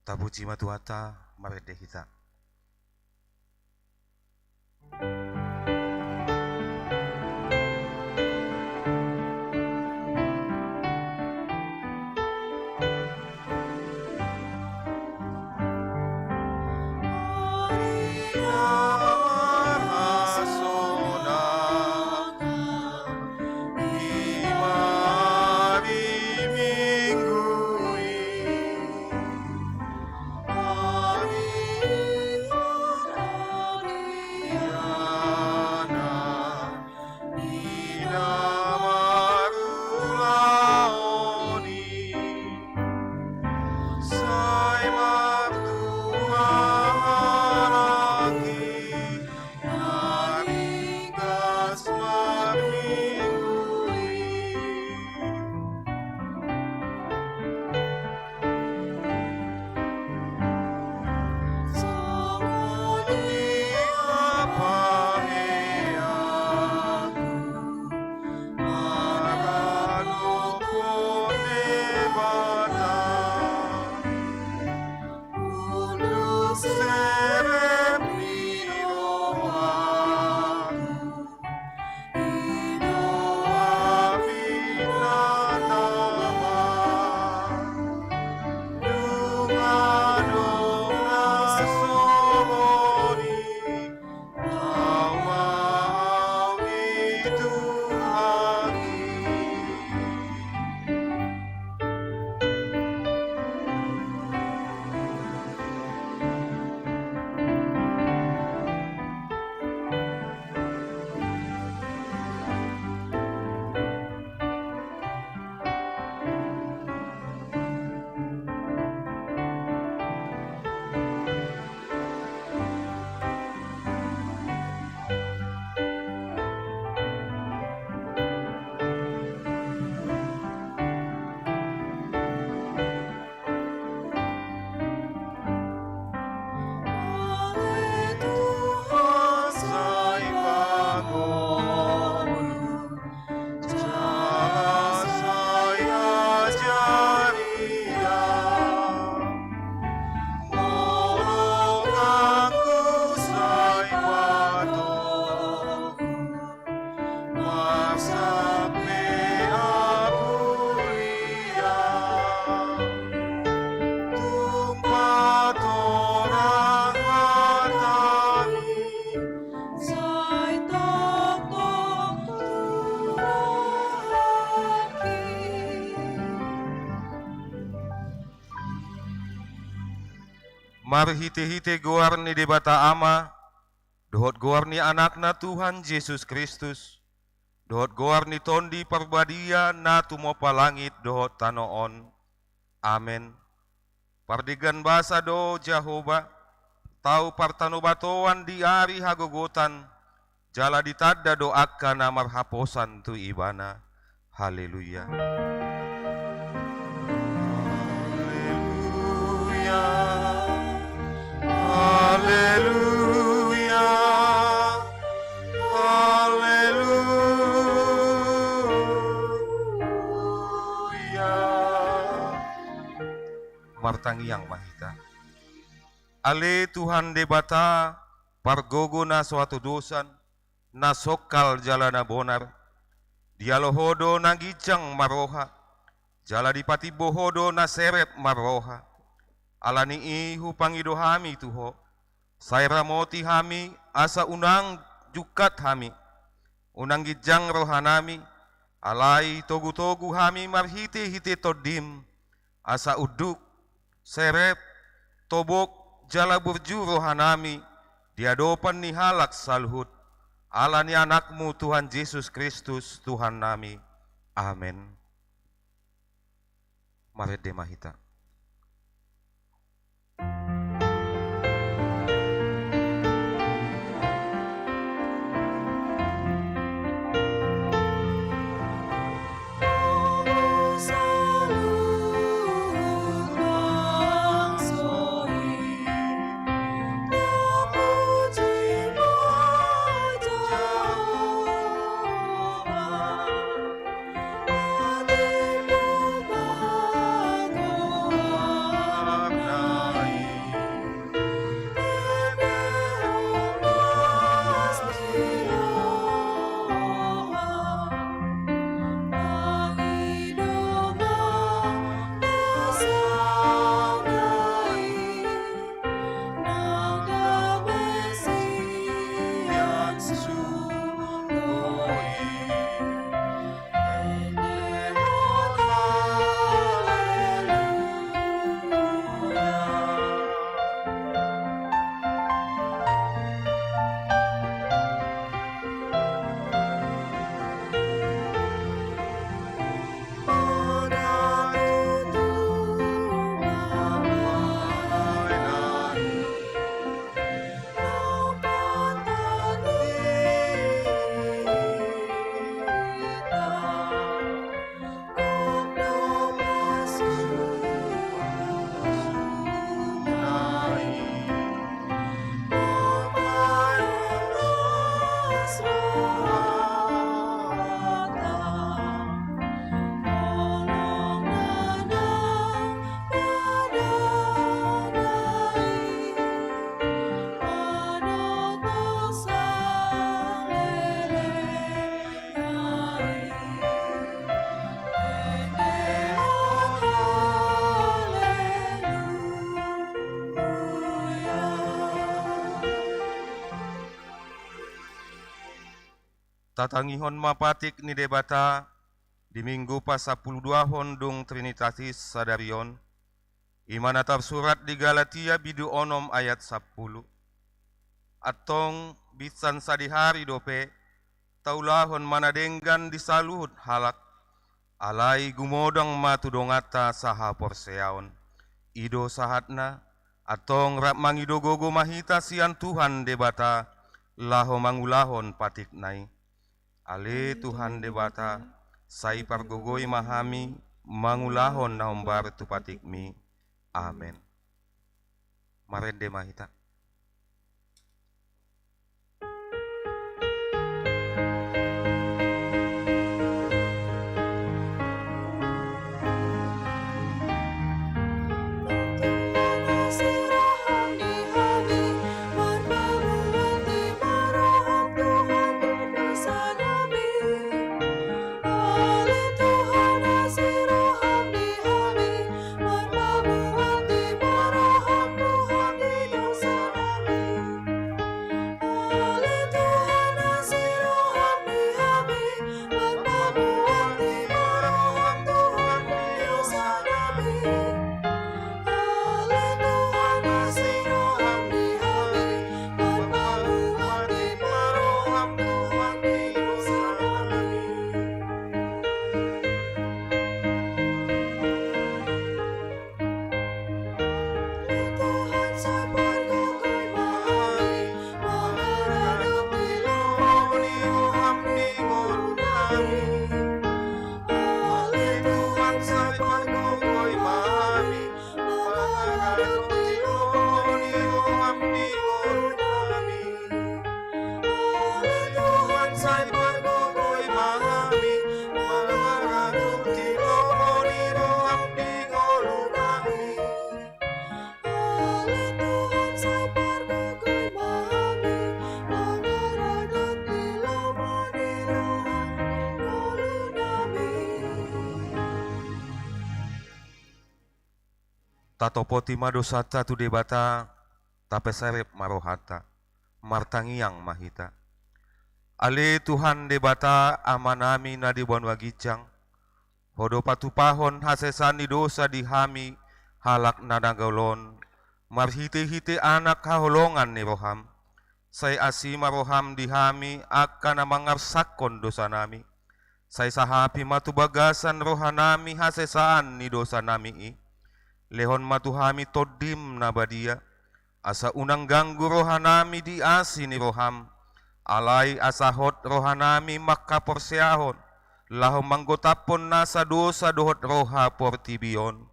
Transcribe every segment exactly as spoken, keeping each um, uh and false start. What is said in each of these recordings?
Tapuji ma Tuhanta, marende hita. Marhitehite goar ni Debata Ama, dohot goar ni Anakna Tuhan Jesus Kristus, dohot goar ni Tondi Parbadia na tumompa langit dohot tano on. Amen. Pardenggan basa do Jahowa, tau partanobatoan di ari hagogotan, jala ditanda do angka na marhaposan tu Ibana. Haleluya. Haleluya. Haleluya. Haleluya. Martangiang ma hita. Ale Tuhan Debata, pargogo na so hatodosan, na songkal jala na bonar. Dialo Ho do na ginjang marroha, jala dipatimbo Ho do na serep marroha. Ala ni i hupangido hami tu Ho, sai ramoti hami asa unang jungkat hami, unang ginjang rohanami, alai togutogu hami marhitehite Tondim, asa unduk, serep, tobok, jala burju rohanami di adopan ni halak saluhut, ala ni Anakmu Tuhan Jesus Kristus Tuhannami. Amen. Marende ma hita. Tatangihon ma patik ni Debata di Minggu pasampuluduahon dung Trinitatis sadari on, i ma na tarsurat di Galatia bindu onom ayat sampulu. Antong binsan sadihari dope, taulahon ma na denggan di saluhut halak, alai gumodang ma tu donganta sahaporseaon. I do sahatna, antong rap mangido gogo ma hita sian Tuhan Debata, laho mangulahon patikna i. Ale Tuhan Debata, sai pargogoi ma hami mangulahon na hombar tu patikmi. Amen. Marende ma hita. Tatopoti ma dosanta tu Debata, tapeserep ma rohanta, martangiang ma hita. Ale Tuhan Debata, Amanami na di banua ginjang, Ho do patupahon hasesaan ni dosa di hami halak na dangol on, marhitehite Anak haholongan ni roham. Sai asi ma roham di hami angka na mangarsakhon dosanami. Sai sahapi ma tu bagasan rohanami hasesaan ni dosanami i. Lehon ma tu hami Tondim na badia, asa unang ganggu rohanami di asi ni roham. Alai asa hot rohanami manghaporseahon, laho manggotaphon nasa dosa dohot roha portibi on.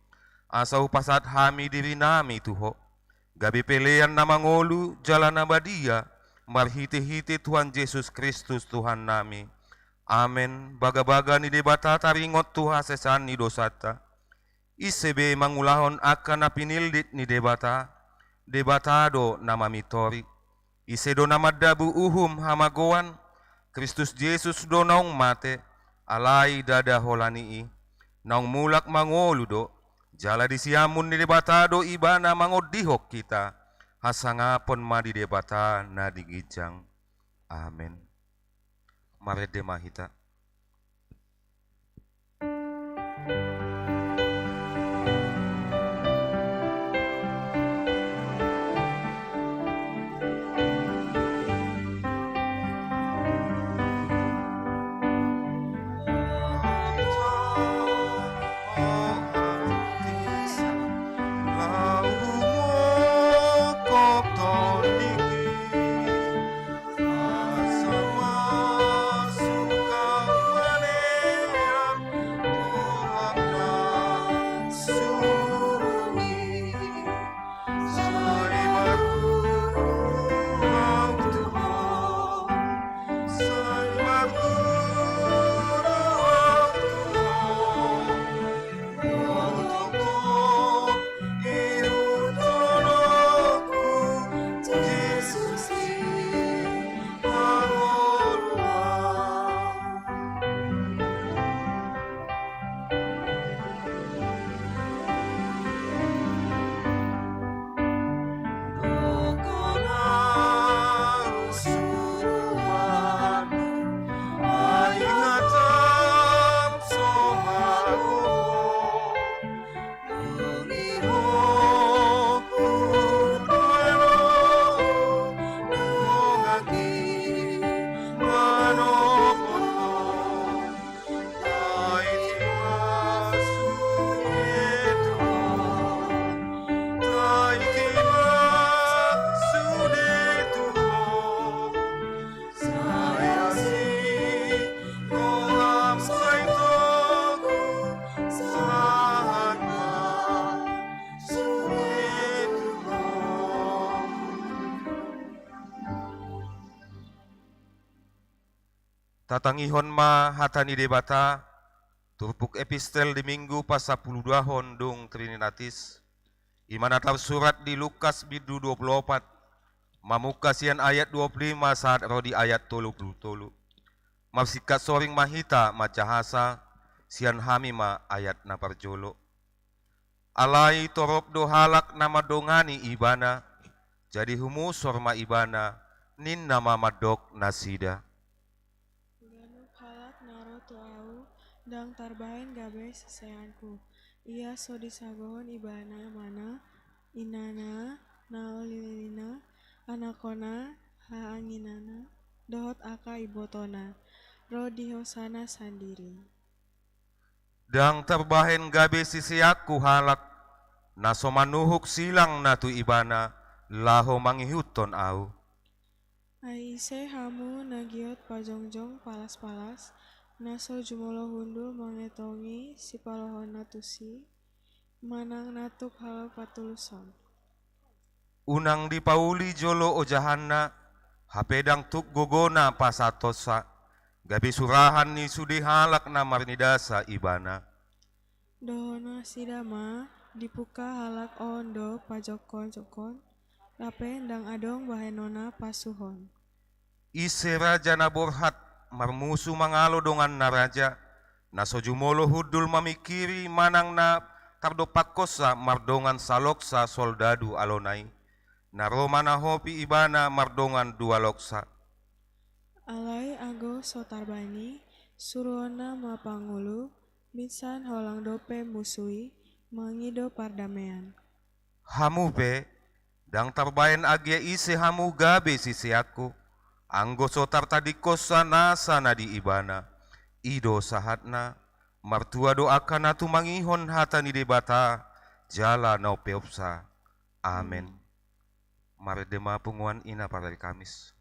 Asa hupasahat hami dirinami tu Ho, gabe pelean na mangolu jala na badia, marhitehite Tuhan Jesus Kristus Tuhannami. Amen. Bagabaga ni Debata taringot tu hasesaan ni dosanta. Ise be mangulahon angka na pinillit ni Debata? Debata do na mamintori. Ise do na mandabu uhum hamagoan? Kristus Jesus do naung mate, alai ndada holan i, naung mulak mangolu do, jala di siamun ni Debata do Ibana mangondihon hita hasangapon. Ma di Debata na di ginjang. Amen. Marende ma hita. Tatangihon ma hata ni Debata, turpuk epistel di Minggu pasampuluduahon dung Trinitatis, i ma na tarsurat di Lukas bindu dua pulu opat, mamungka sian ayat dua pulu lima sahat ro di ayat tolu pulu tolu. Marsingkat soring ma hita manjahasa, sian hami ma ayat na parjolo. Alai torop do halak na mandongani Ibana, jadi humusor ma Ibana, ninna ma mandok nasida. Ganup halak na ro tu Ahu, ndang tarbahen gabe siseanKu. Ia so disagohon ibana mana, inana, na lilina, anakna, haanginanna, dohot angka ibotona, ro di hosana sandiri. Ndang tarbahen gabe siseanKu halak, na so manuhuk silangna tu ibana, laho mangihuthon Ahu. Ai ise hamu na giot pajongjong palaspalas, na so jumolo hundul mangetongi sipalohonna tusi, manang na tuk halak patuluson. Unang dipauli jolo ojahanna, hape ndang tuk gogona pasahathonsa, gabe surahan ni sude halak na marnidasa ibana. Dohononnasida ma, dipungka halak on do pajongjonghon, hape ndang adong bahenonna pasuhon. Ise raja na borhat, marmusu mangalo donganna raja, na so jumolo hundul mamingkiri manang na tardompakhonsa mardongan saloksa soldadu alona i, na ro manahopi ibana mardongan dua loksa. Alai anggo so tarbahen i, suruonna ma pangulu, minsan holang dope musu i, mangido pardamean. Hamu pe, ndang tarbahen agia ise hamu gabe siseanKu, anggo so tartadingkonsa nasa na di ibana. I do sahatna, martua do angka na tumangihon hata ni Debata, jala na umpeopsa. Amen. Marende ma punguan i na parari Kamis.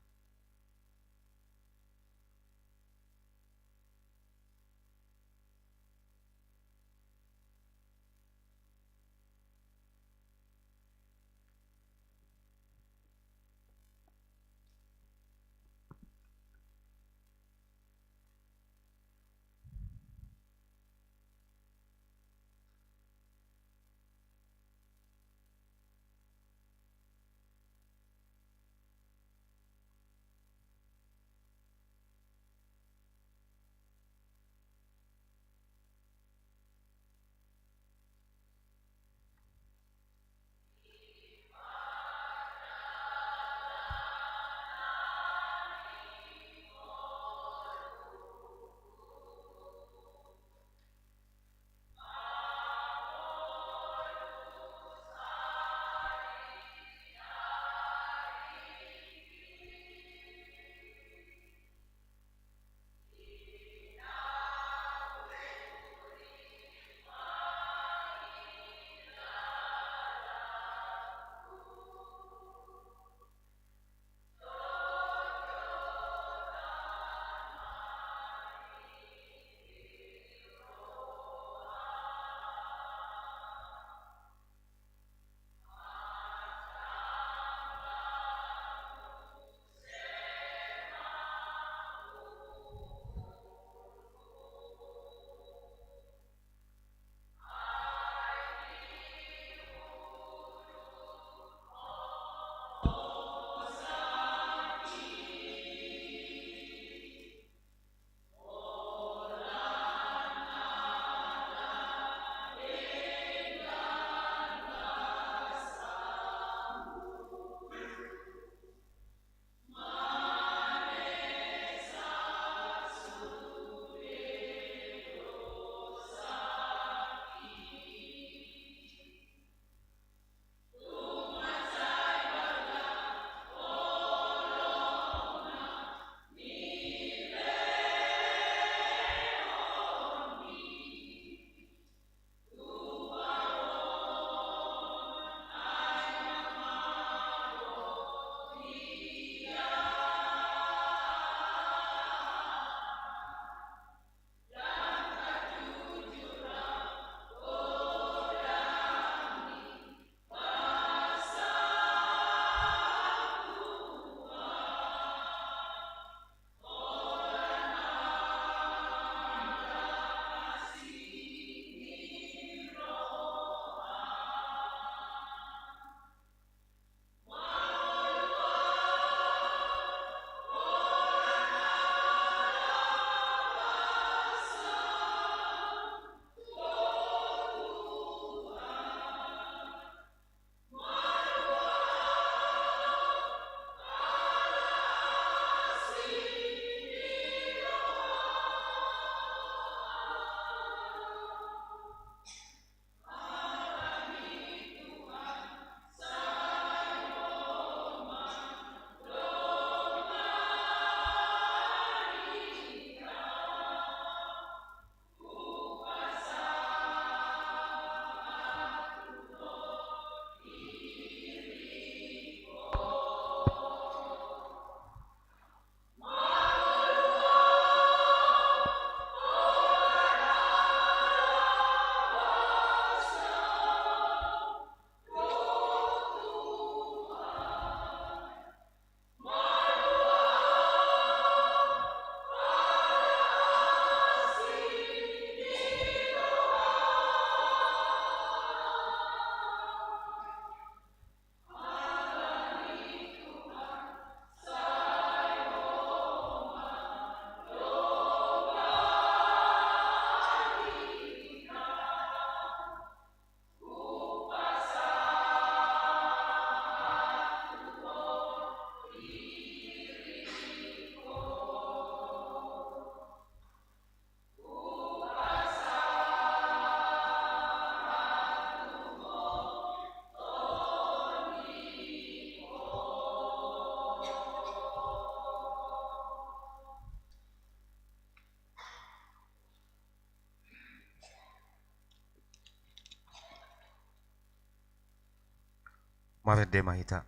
Marende ma hita.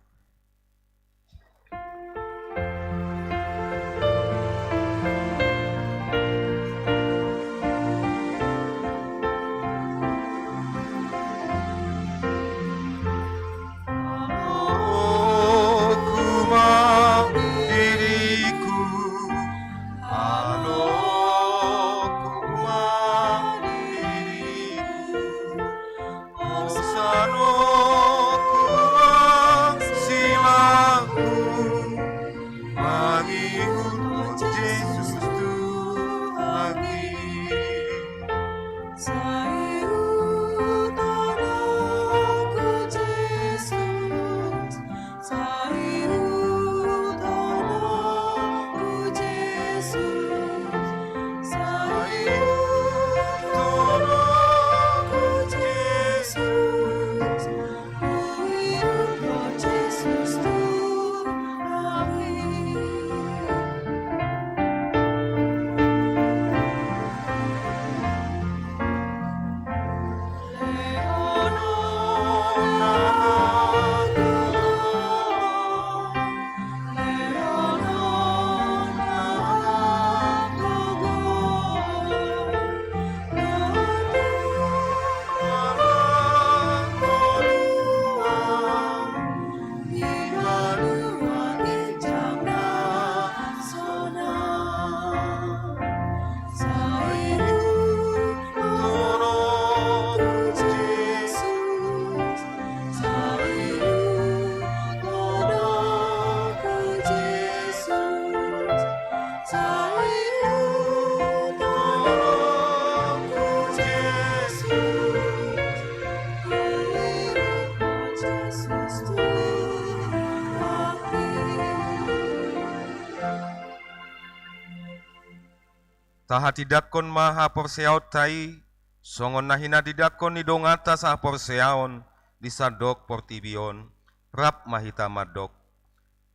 Tahatindangkon ma haporseaonta i, songon na hinatindangkon ni donganta sahaporseaon di sandok portibi on. Rap ma hita mandok.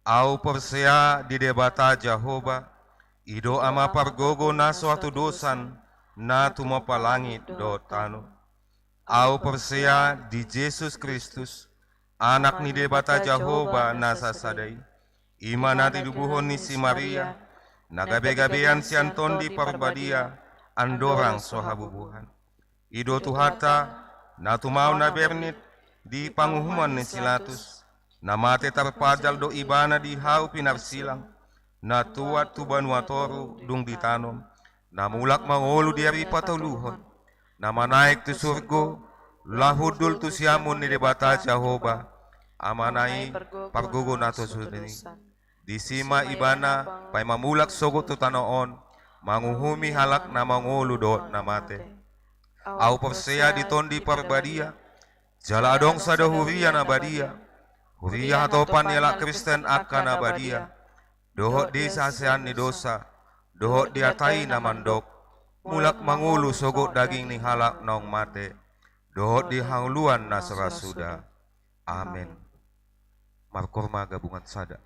Ahu porsea di Debata Jahowa, i do Ama pargogo na so hatudosan, na tumompa langit dohot tano. Ahu porsea di Jesus Kristus, Anak ni Debata Jahowa na sasada i. I ma na tinubuhon ni si Maria, na gabegabean sian Tondi Parbadia, andorang so habubuhan. I do Tuhanta, na tumaon na bernit di panguhuman ni si Latus, na mate tarpajal do Ibana di hau pinarsilang, na tuat tu banua toru dung ditanom, na mulak mangolu di ari patoluhon, na manaek tu surgo, laho hundul tu siamun ni Debata Jahowa, Amana i, pargogo na so hatudosan. Disi ma Ibana paima mulak sogot tu tano on, manguhumi halak na mangolu dohot na mate. Ahu porsea di Tondi Parbadia, jala adong sada huria na badia, huria hatopan ni halak Kristen angka na badia, dohot di haseaon ni dosa, dohot di hata i na mandok, mulak mangolu sogot daging ni halak naung mate, dohot di hangoluan na so ra suda. Amen. Markoor ma gabungan sada.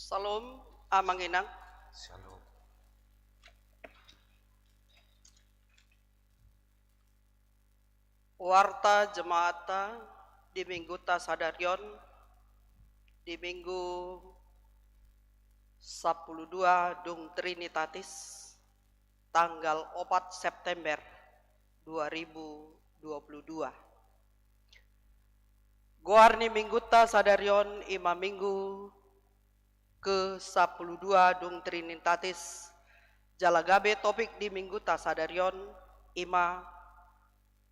Syalom, Amang Inang. Syalom. Warta jemaatta di Mingguta sadari on, di Minggu sampulu dua dung Trinitatis, tanggal opat September dua ribu dua puluh dua. Goar ni Mingguta sadari on i ma Minggu ke sampulu dua dung Trinitatis, jala gabe topik di Mingguta sadari on i ma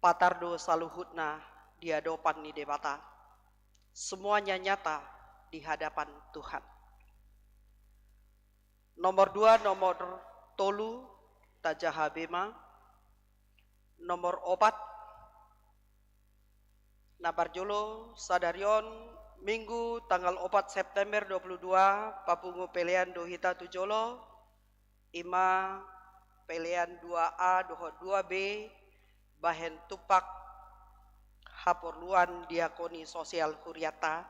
patar do saluhutna di adopan ni Debata. Semuanya nyata di hadapan Tuhan. Nomor dua, nomor tolu, tajaha be ma. Nomor opat, na parjolo, sadari on Minggu tanggal opat September dua puluh dua, papungu pelean do hita tu jolo, i ma pelean dua A dohot dua B, bahen tumpak haporluan diakoni sosial huriata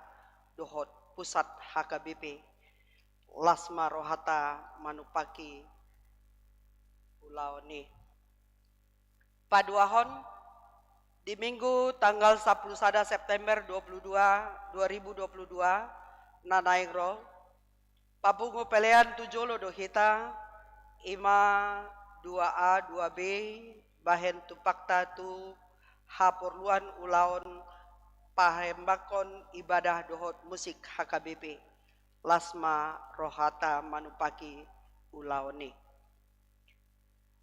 dohot pusat H K B P. Las ma rohata manumpaki ulaon i. Paduahon, di Minggu tanggal sampulu sada September dua puluh dua, dua ribu dua puluh dua, na naeng ro, papungu pelean tu jolo do hita, i ma dua A dua B, bahen tumpakta tu haporluan ulaon pahembangkon ibadah dohot musik H K B P. Las ma rohata manumpaki ulaon i.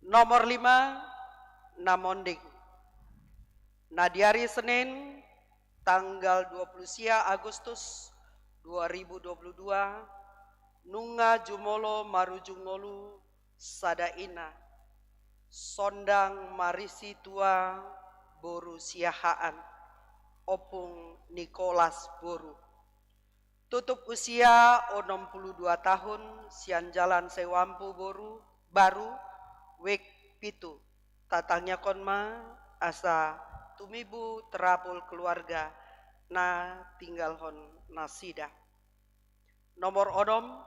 Nomor lima, na monding. Na di ari Senin, tanggal dua puluh sia Agustus dua ribu dua puluh dua, nunga jumolo marujung ngolu sada ina, Sondang Marisi Tua boru Siahaan, Ompung Nikolas boru. Tutup usia onom pulu dua tahun, sian Jalan Sewampu boru, Baru, wijk pitu. Tatangiangkon ma asa tumibu terapul keluarga na tinggalhon nasida. Nomor onom,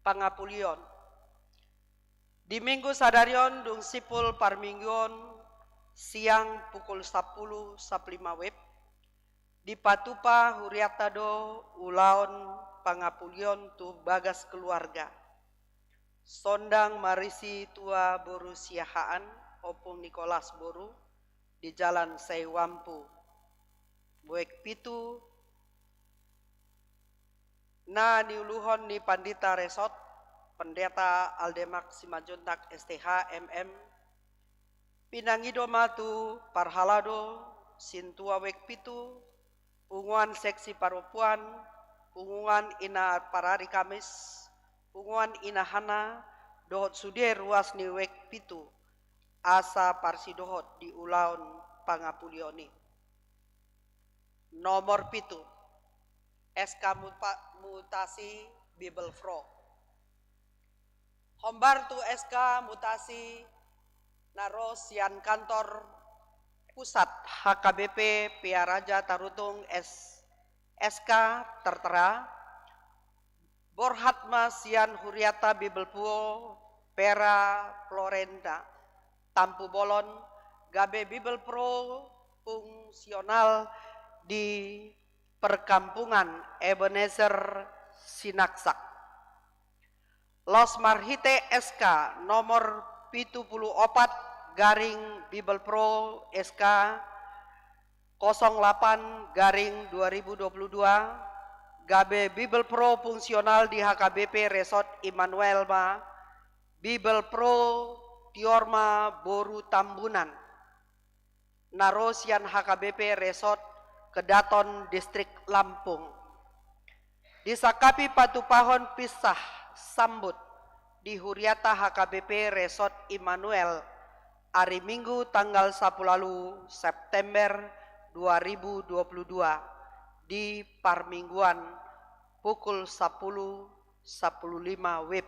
pangapulion. Di Minggu sadari on dung simpul parmingguon, siang pukul sampulu sampulu lima wib, dipatupa huriatta do ulaon pangapulion tu bagas keluarga. Sondang Marisi Tua boru Siahaan, Ompung Nikolas boru, di Jalan Sewampu, wijk pitu, na niuluhon ni Pandita Resort, Pendeta Aldemak Simanjuntak S T H M M, pinangido ma tu parhalado, sintua wijk pitu, punguan seksi parompuan, punguan ina parari Kamis, punguan ina Hana, dohot sude ruas ni wijk pitu, asa parsidohot di ulaon pangapulion i. Nomor pitu, S K mupa-, mutasi Bibelvrouw. Hombar tu S K mutasi na ro sian kantor pusat H K B P Pearaja Tarutung S-, S K tertera, borhat ma sian huriatta Bibelvrouw Vera Florenda Tampubolon, gabe Bibelvrouw fungsional di perkampungan Ebenezer Sinaksak. Laos marhite S K nomor pitu pulu opat garing Bibelvrouw S K kosong delapan garing dua ribu dua puluh dua, gabe Bibelvrouw fungsional di H K B P Resort Immanuel ma, Bibelvrouw Tiorma boru Tambunan, na ro sian H K B P Resort Kedaton, Distrik Lampung. Disangkapi patupahon pinsah sambut di huriatta H K B P Resort Immanuel, ari Minggu tanggal sampulu ualu September dua ribu dua puluh dua, di parmingguan, pukul sampulu sampulu lima wib.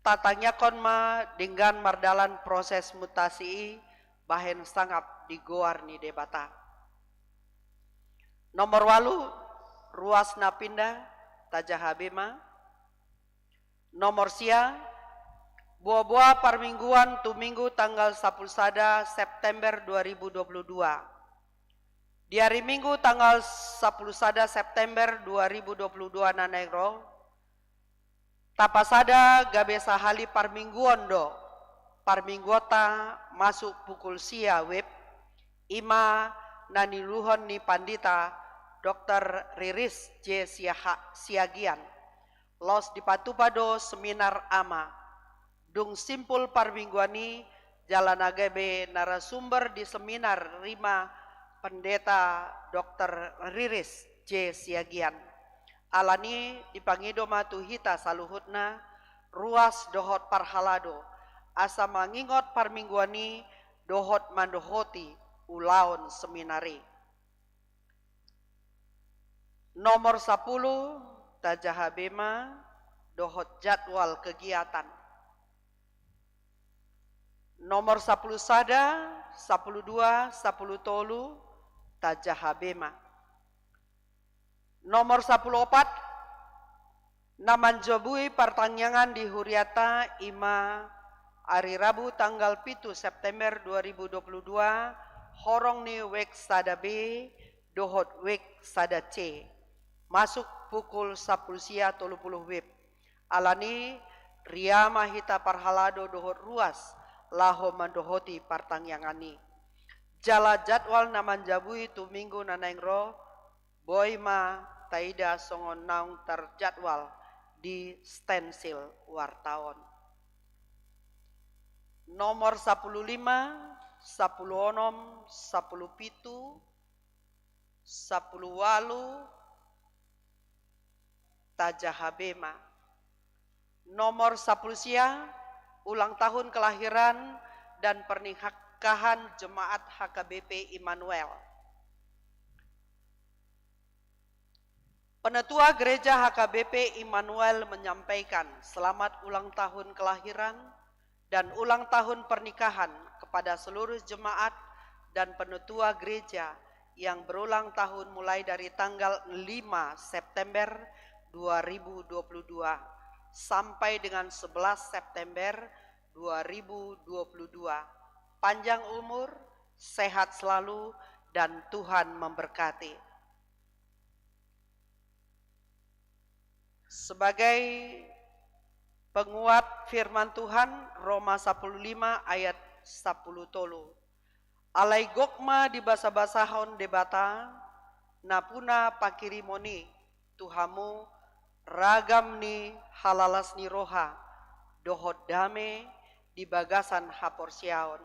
Tatangiangkon ma denggan mardalan proses mutasi i bahen sangap di goar ni Debata. Nomor ualu, ruas na pinda, Tajaha be ma. Nomor sia, boa-boa parmingguan tu Minggu tanggal sapuluh sada September dua ribu dua puluh dua. Di ari Minggu tanggal sapuluh sada September dua ribu dua puluh dua na naeng ro, tapasada gabe sahali parmingguon do. Parmingguonta masuk pukul sia wib, i ma na niuluhon ni Pandita Doktor Riris J Siaha-, Siagian. Laos dipatupa do seminar ama. Dung simpul parmingguan i, jala na gabe narasumber di seminar i ma Pendeta Doktor Riris J Siagian. Alani i dipangido ma tu hita saluhutna, ruas dohot parhalado, asa mangingot parmingguan i dohot mandohoti ulaon seminar i. Nomor sapuluh, tajaha be ma dohot jadwal kegiatan. Nomor sapuluh sada, sapuluh dua, sapuluh tolu, tajaha be ma. Nomor sapuluh opat, na manjabui partangiangan di huriata i ma ari Rabu tanggal pitu September dua ribu dua puluh dua, horong ni wib sada B dohot wib sada C, masuk pukul sapuluh sia tolu puluh wib. Alani i, ria ma hita parhalado dohot ruas laho mandohoti partangiangan i. Jala jadwal na manjabui tu Minggu na naeng ro, boi ma taida songon naung tarjadwal di stensil warta on. Nomor sapuluh lima, sapuluh onom, sapuluh pitu, sapuluh ualu, tajaha be ma. Nomor sapuluh sia, ulang tahun kelahiran dan pernikahan jemaat H K B P Immanuel. Penatua Gereja H K B P Immanuel menyampaikan selamat ulang tahun kelahiran dan ulang tahun pernikahan kepada seluruh jemaat dan penatua gereja yang berulang tahun mulai dari tanggal lima September dua ribu dua puluh dua sampai dengan sebelas September dua ribu dua puluh dua. Panjang umur, sehat selalu, dan Tuhan memberkati. Sebagai penguat firman Tuhan, Roma sapuluh lima ayat sapuluh tolu. Alai gok ma dibasabasahon Debata, na puna pangkirimon i tu hamu, ragam ni halalas ni roha, dohot dame di bagasan haporseaon.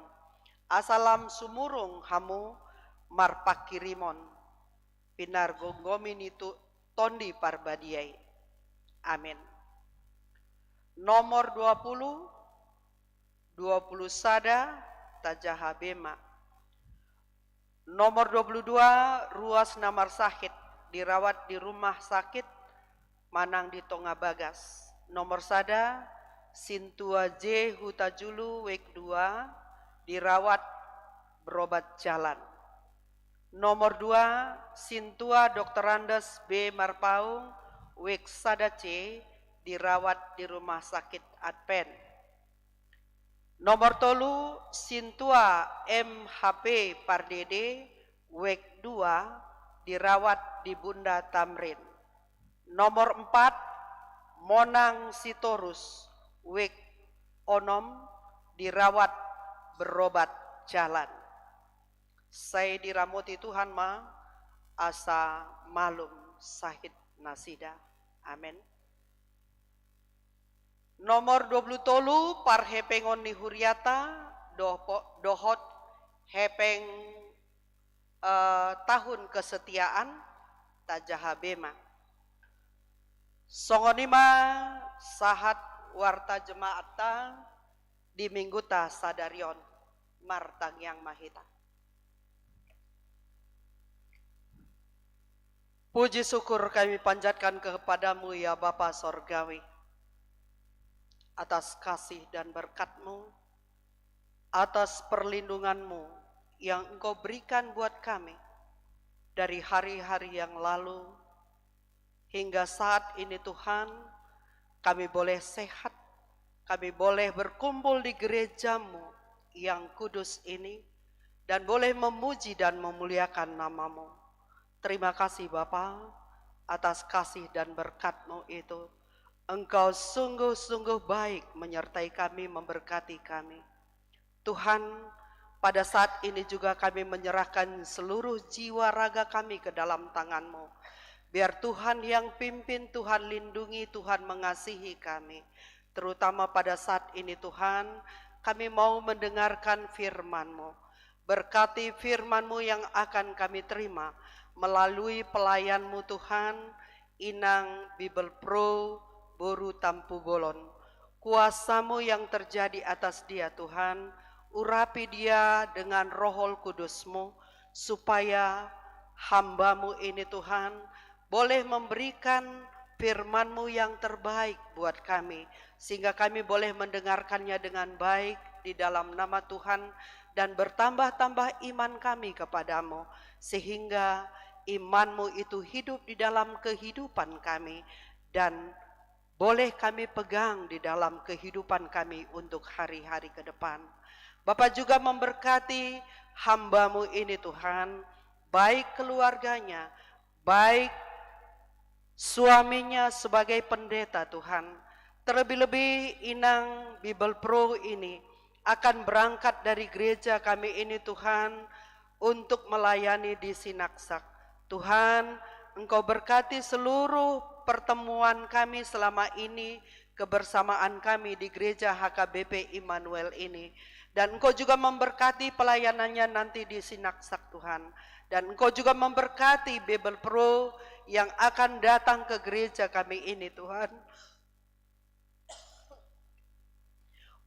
Asa lam sumurung hamu marpangkirimon, pinargomgomi ni tu-, Tondi Parbadia i. Amin. Nomor dua puluh, dua puluh sada, tajaha be ma. Nomor dua puluh dua, ruas na marsahit, dirawat di rumah sakit, manang di tonga bagas. Nomor sada, Sintua J Hutajulu, wik dua, dirawat berobat jalan. Nomor dua, Sintua Doktor Andes B Marpaung, wik sada C, dirawat di Rumah Sakit Advent. Nomor tolu, Sintua M H P Pardede, wik dua, dirawat di Bunda Tamrin. Nomor empat, Monang Sitorus, wik onom, dirawat berobat jalan. Sai diramoti Tuhan ma, asa malum sahit nasida. Amin. Nomor dua puluh tolu, parhepengon ni huriata, doho-, dohot hepeng, eh, tahun kesetiaan, tajaha be ma. Songon i ma sahat warta jemaatta di mingguta sadari on, martangiang ma hita. Puji syukur kami panjatkan kepada-Mu, ya Bapa Sorgawi, atas kasih dan berkat-Mu, atas perlindungan-Mu yang Engkau berikan buat kami dari hari-hari yang lalu Hingga saat ini Tuhan, kami boleh sehat, kami boleh berkumpul di gereja-Mu yang kudus ini, dan boleh memuji dan memuliakan nama-Mu. Terima kasih Bapa, atas kasih dan berkat-Mu itu. Engkau sungguh-sungguh baik menyertai kami, memberkati kami. Tuhan, pada saat ini juga kami menyerahkan seluruh jiwa raga kami ke dalam tangan-Mu. Biar Tuhan yang pimpin, Tuhan lindungi, Tuhan mengasihi kami. Terutama pada saat ini Tuhan, kami mau mendengarkan firman-Mu. Berkati firman-Mu yang akan kami terima melalui pelayan-Mu Tuhan, Inang Bibelvrouw boru Tampubolon. Kuasa-Mu yang terjadi atas dia Tuhan, urapi dia dengan Roh Kudus-Mu, supaya hamba-Mu ini Tuhan, boleh memberikan firman-Mu yang terbaik buat kami, sehingga kami boleh mendengarkannya dengan baik di dalam nama Tuhan, dan bertambah-tambah iman kami kepada-Mu, sehingga iman-Mu itu hidup di dalam kehidupan kami, dan boleh kami pegang di dalam kehidupan kami untuk hari-hari ke depan. Bapa juga memberkati hamba-Mu ini Tuhan, baik keluarganya, baik suaminya sebagai pendeta Tuhan. Terlebih-lebih Inang Bibelvrouw ini akan berangkat dari gereja kami ini Tuhan, untuk melayani di Sinaksak. Tuhan, Engkau berkati seluruh pertemuan kami selama ini, kebersamaan kami di gereja H K B P Immanuel ini. Dan Engkau juga memberkati pelayanannya nanti di Sinaksak, Tuhan. Dan Engkau juga memberkati Bibelvrouw yang akan datang ke gereja kami ini, Tuhan,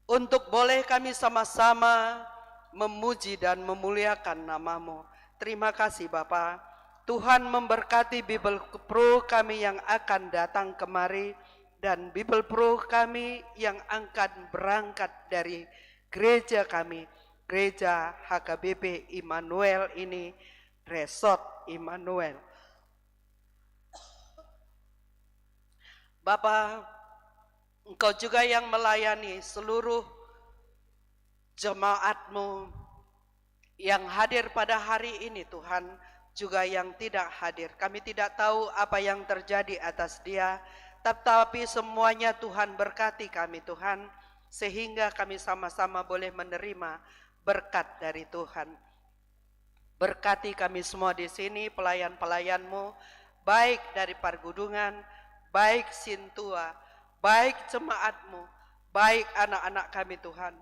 untuk boleh kami sama-sama memuji dan memuliakan nama-Mu. Terima kasih, Bapa. Tuhan memberkati Bibelvrouw kami yang akan datang kemari dan Bibelvrouw kami yang akan berangkat dari gereja kami, Gereja H K B P Immanuel ini, Resort Immanuel. Bapa, Engkau juga yang melayani seluruh jemaat-Mu yang hadir pada hari ini, Tuhan, juga yang tidak hadir. Kami tidak tahu apa yang terjadi atas dia, tetapi semuanya Tuhan berkati kami, Tuhan, sehingga kami sama-sama boleh menerima berkat dari Tuhan. Berkati kami semua di sini, pelayan-pelayan-Mu, baik dari Pargudungan, baik sintua, baik jemaat-Mu, baik anak-anak kami, Tuhan.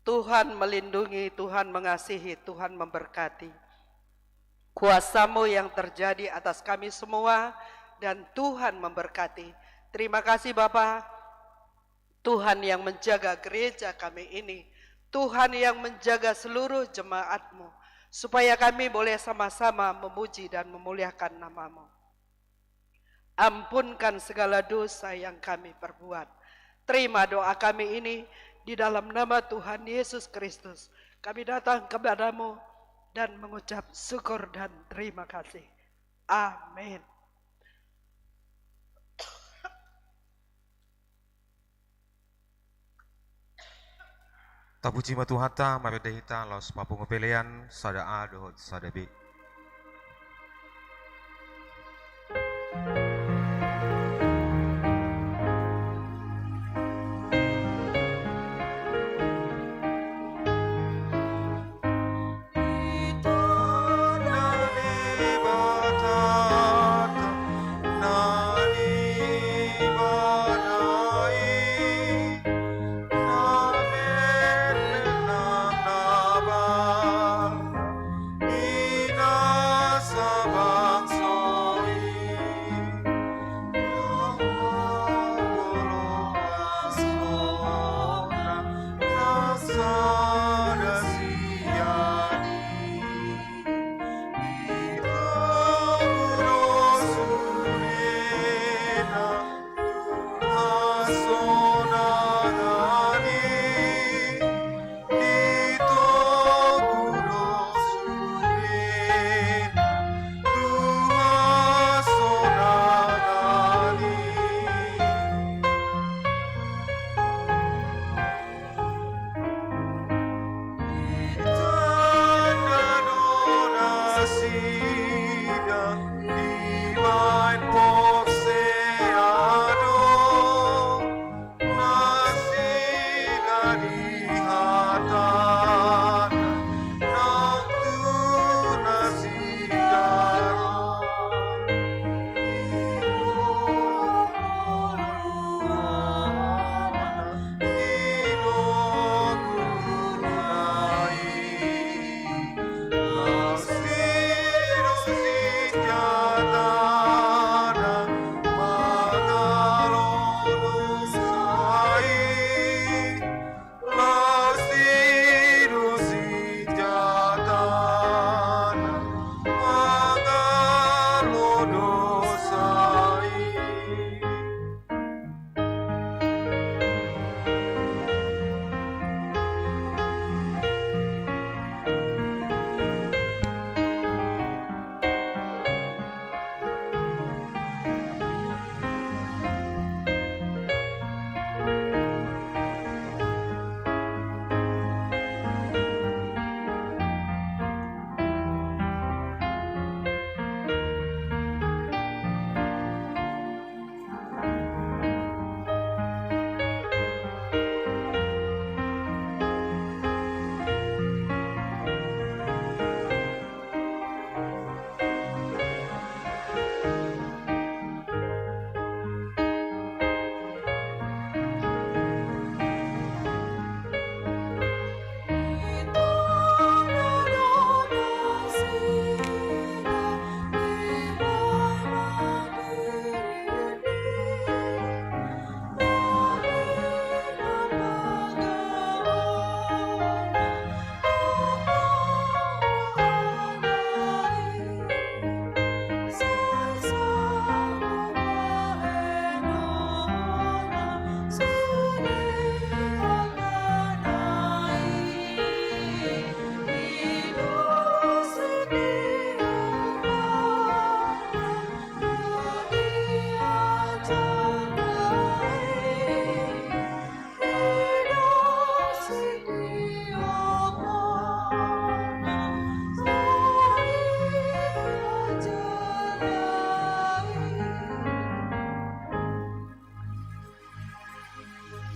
Tuhan melindungi, Tuhan mengasihi, Tuhan memberkati. Kuasa-Mu yang terjadi atas kami semua, dan Tuhan memberkati. Terima kasih, Bapa. Tuhan yang menjaga gereja kami ini, Tuhan yang menjaga seluruh jemaat-Mu, supaya kami boleh sama-sama memuji dan memuliakan nama-Mu. Ampunkan segala dosa yang kami perbuat. Terima doa kami ini di dalam nama Tuhan Yesus Kristus. Kami datang kepada-Mu dan mengucap syukur dan terima kasih. Amin. Tapuji ma Tuhanta, marende hita laos papungu pelean sada A dohot sada B.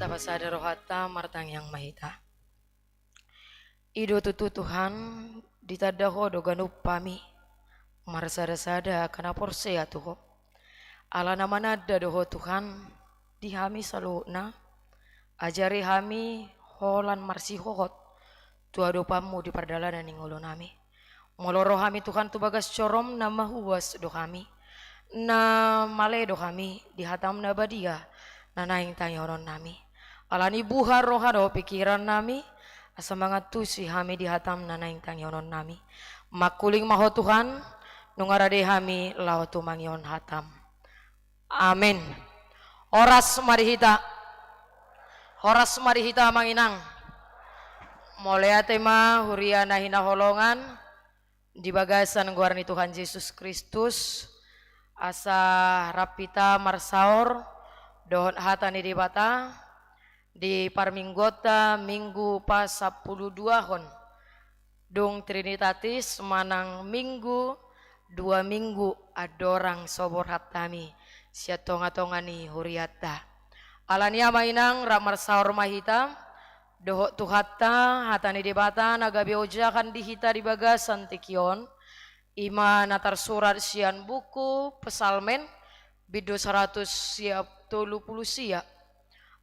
Pasada rohanta, martangiang ma hita. I do tutu Tuhan, ditanda Ho do ganup hami, marsada-sada angka na porsea tu Ho. Ala na mananda do Ho Tuhan, di hami saluhutna, ajari hami holan marsihohot tu adopanMu di pardalanan ni ngolunami. Molo ro hami Tuhan tu bagas joroM, na mahuas do hami, na male do hami di hataM na badia, na naeng tangihononnami. Alani buha roha dohot pikirannami, asa mangantusi hami di hataM na naeng tangihononnami. Mangkuling ma Ho Tuhan, nunga rade hami laho tumangihon hataM. Amen. Horas ma di hita. Horas ma di hita, amang inang. Mauliate ma, huria na hinaholongan, di bagasan goar ni Tuhan Jesus Kristus, asa rap hita marsaor dohot hata ni Debata di parmingguonta, Minggu pasampuluduahon. Dung Trinitatis manang Minggu dua minggu andorang so borhat hami sian tonga-tonga ni hurianta. Alani i, amang inang, rap marsaor ma hita dohot Tuhanta, hata ni Debata na gabe ojahan di hita di bagasan tingki on, i ma na tarsurat sian buku Psalmen, bindu saratus sia tolu pulu sia,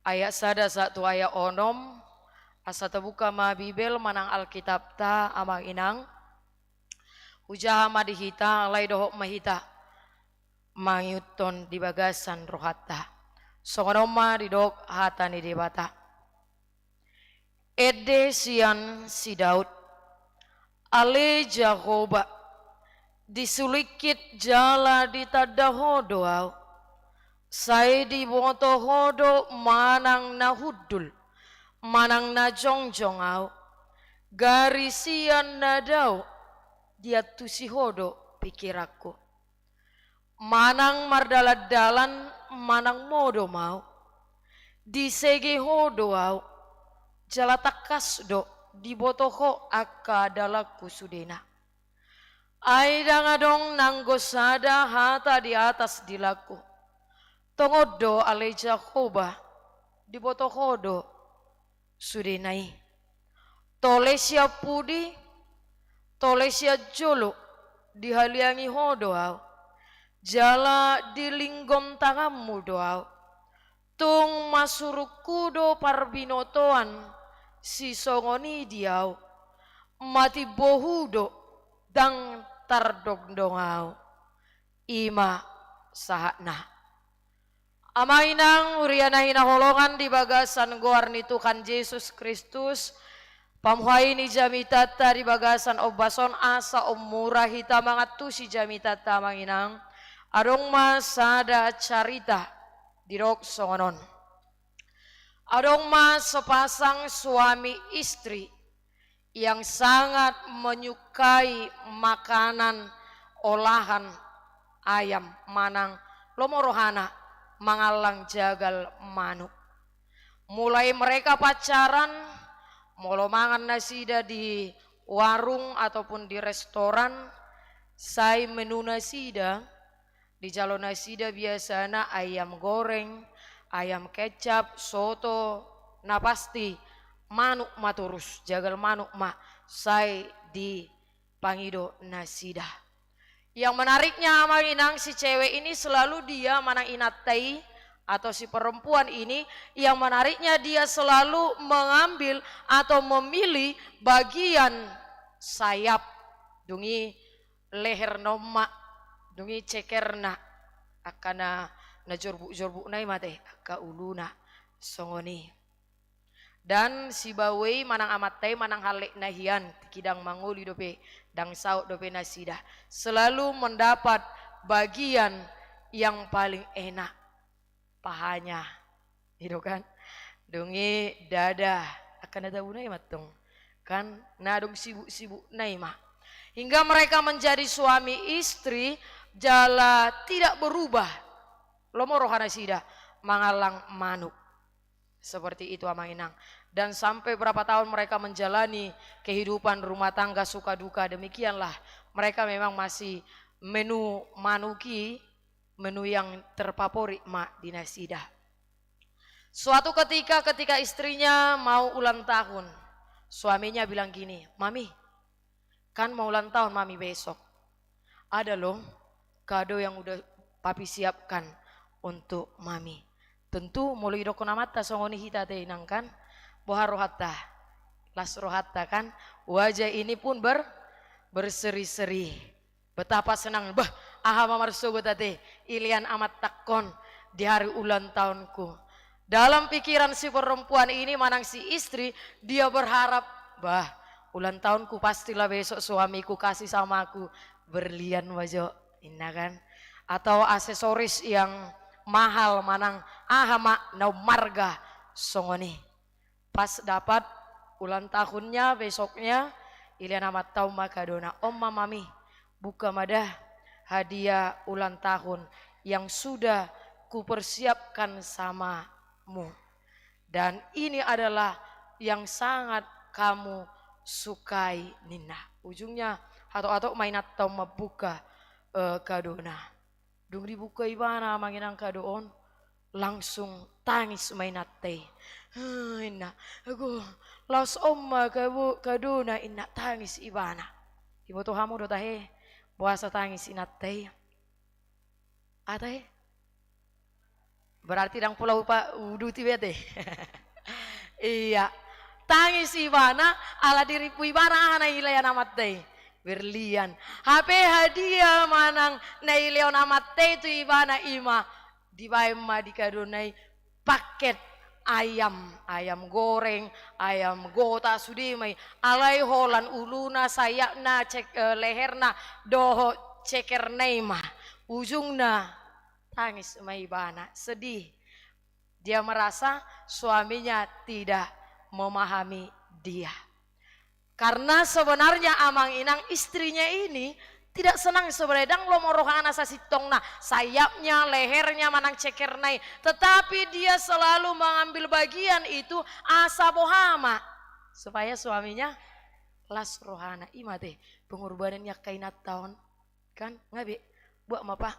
ayat sada sahat tu ayat onom. Asa tabuka ma Bibel manang Alkitabta, amang inang. Hujaha ma di hita, alai dohot ma hita mangihuthon di bagasan rohanta. Songon on ma didok hata ni Debata. Ende sian si Daud. Ale Jahowa, disulingkit jala ditanda Ho do ahu. Sai diboto Ho do manang na hundul, manang na jongjong ahu. Gari sian na dao diantusi Ho do pingkiranku. Manang mardalan-dalan, manang modom ahu, disege Ho do ahu, jala tangkas do diboto Ho angka dalanku sudena. Ai ndang adong nanggo sada hata di atas dilangku. Tongon do, ale Jahowa, diboto Ho do sudena i. Tole sian pudi, tole sian jolo, dihaliangi Ho do ahu, jala dilinggom tanganmu do ahu. Tung masurungku do parbinotoan sisongon i di ahu. Matimbo Ho do, ndang tardongdong ahu. I ma sahatna. Amang inang, huria na hinaholongan di bagasan goar ni Tuhan Jesus Kristus, pamuhai ni jamitanta di bagasan ombas on, asa ummura hita mangantusi jamitanta, amang inang. Adong ma sada carita didok songon on. Adong ma sepasang suami istri yang sangat menyukai makanan olahan ayam, manang lomo rohana mangallang jagal manuk. Mulai mereka pacaran, molo mangan nasida di warung ataupun di restoran, sai menu nasida, dijalo nasida biasana ayam goreng, ayam kecap, soto, na pasti manuk ma torus, jagal manuk ma sai dipangido nasida. Yang menariknya, amang inang, si cewek ini selalu dia, manang inanta i atau si perempuan ini, yang menariknya dia selalu mengambil atau memilih bagian sayap. Dung i leherna on ma, dung i cekerna, angka na, na jorbuk-jorbuk na i ma te, angka uluna, songon i. Dan si baoa i manang amanta i manang hallekna hian, tingki ndang mangoli dope, ndang saut dope nasida, selalu mendapat bagian yang paling enak. Pahanya. I do kan? Dung i dada, angka na tabuna i mantong. Kan, na adong sibuk-sibukna i ma. Hingga mereka menjadi suami istri, jala tidak berubah. Lomo roha nasida mangallang manuk. Seperti itu, amang inang. Dan sampai berapa tahun mereka menjalani kehidupan rumah tangga suka duka, demikianlah mereka memang masih menu manuk i, menu yang terfavorit ma di nasida. Suatu ketika, ketika istrinya mau ulang tahun, suaminya bilang gini, "Mami, kan mau ulang tahun Mami besok. Ada loh kado yang udah Papi siapkan untuk Mami." Tentu molo idokkon amanta songon i hita te, Inang, kan? Boha rohanta? Las rohanta, kan? Wajah ini pun ber-, berseri-seri. Betapa senang, bah, aha ma marsogot ate, ilean amantangkon di hari ulang tahunku. Dalam pikiran si perempuan ini, manang si istri, dia berharap, "Bah, ulang tahunku pastilah besok suamiku kasih sama aku berlian ma jo," inna, kan? Atau aksesoris yang mahal, manang aha ma na ummarga songon i. Pas dapat ulang tahunnya besoknya, ilean amanta on ma kadona, "On ma, Mami, buka ma da hadiah ulang tahun yang sudah kupersiapkan samamu. Dan ini adalah yang sangat kamu sukai," ninna. Ujungnya, hatop-hatop ma inanta on mambuka, eh, kadona. Dung dibuka ibana, Amang Inang, kado on, langsung tangis ma inanta i. "Heh," inna, "ago, laos on ma kabo-, kadona," inna, tangis ibana. Iboto hamu do tahe, boasa tangis inanta i? Aha tahe? Berarti ndang pola upa-, uduti be ate. Iya. Tangis ibana, ala dirimpu ibana aha na ilean amanta i? Berlian. Hape hadiah manang na ileon amanta i tu ibana, i ma dibaen ma di kadona i paket ayam, ayam goreng, ayam gota, sude ma i. Alai holan uluna, sayapna, cek-, eh, leherna, dohot cekerna i ma. Ujungna tangis ma ibana, sedih. Dia merasa suaminya tidak memahami dia. Karena sebenarnya, Amang Inang, istrinya ini tidak senang sebenarnya, ndang lomo rohana sasintongna, sayapnya, lehernya, manang cekerna i. Tetapi dia selalu mengambil bagian itu, asa boha ma, supaya suaminya las rohana. I ma ate pengorbanan ni angka inanta on. Kan, nga be, buat ma, Pa.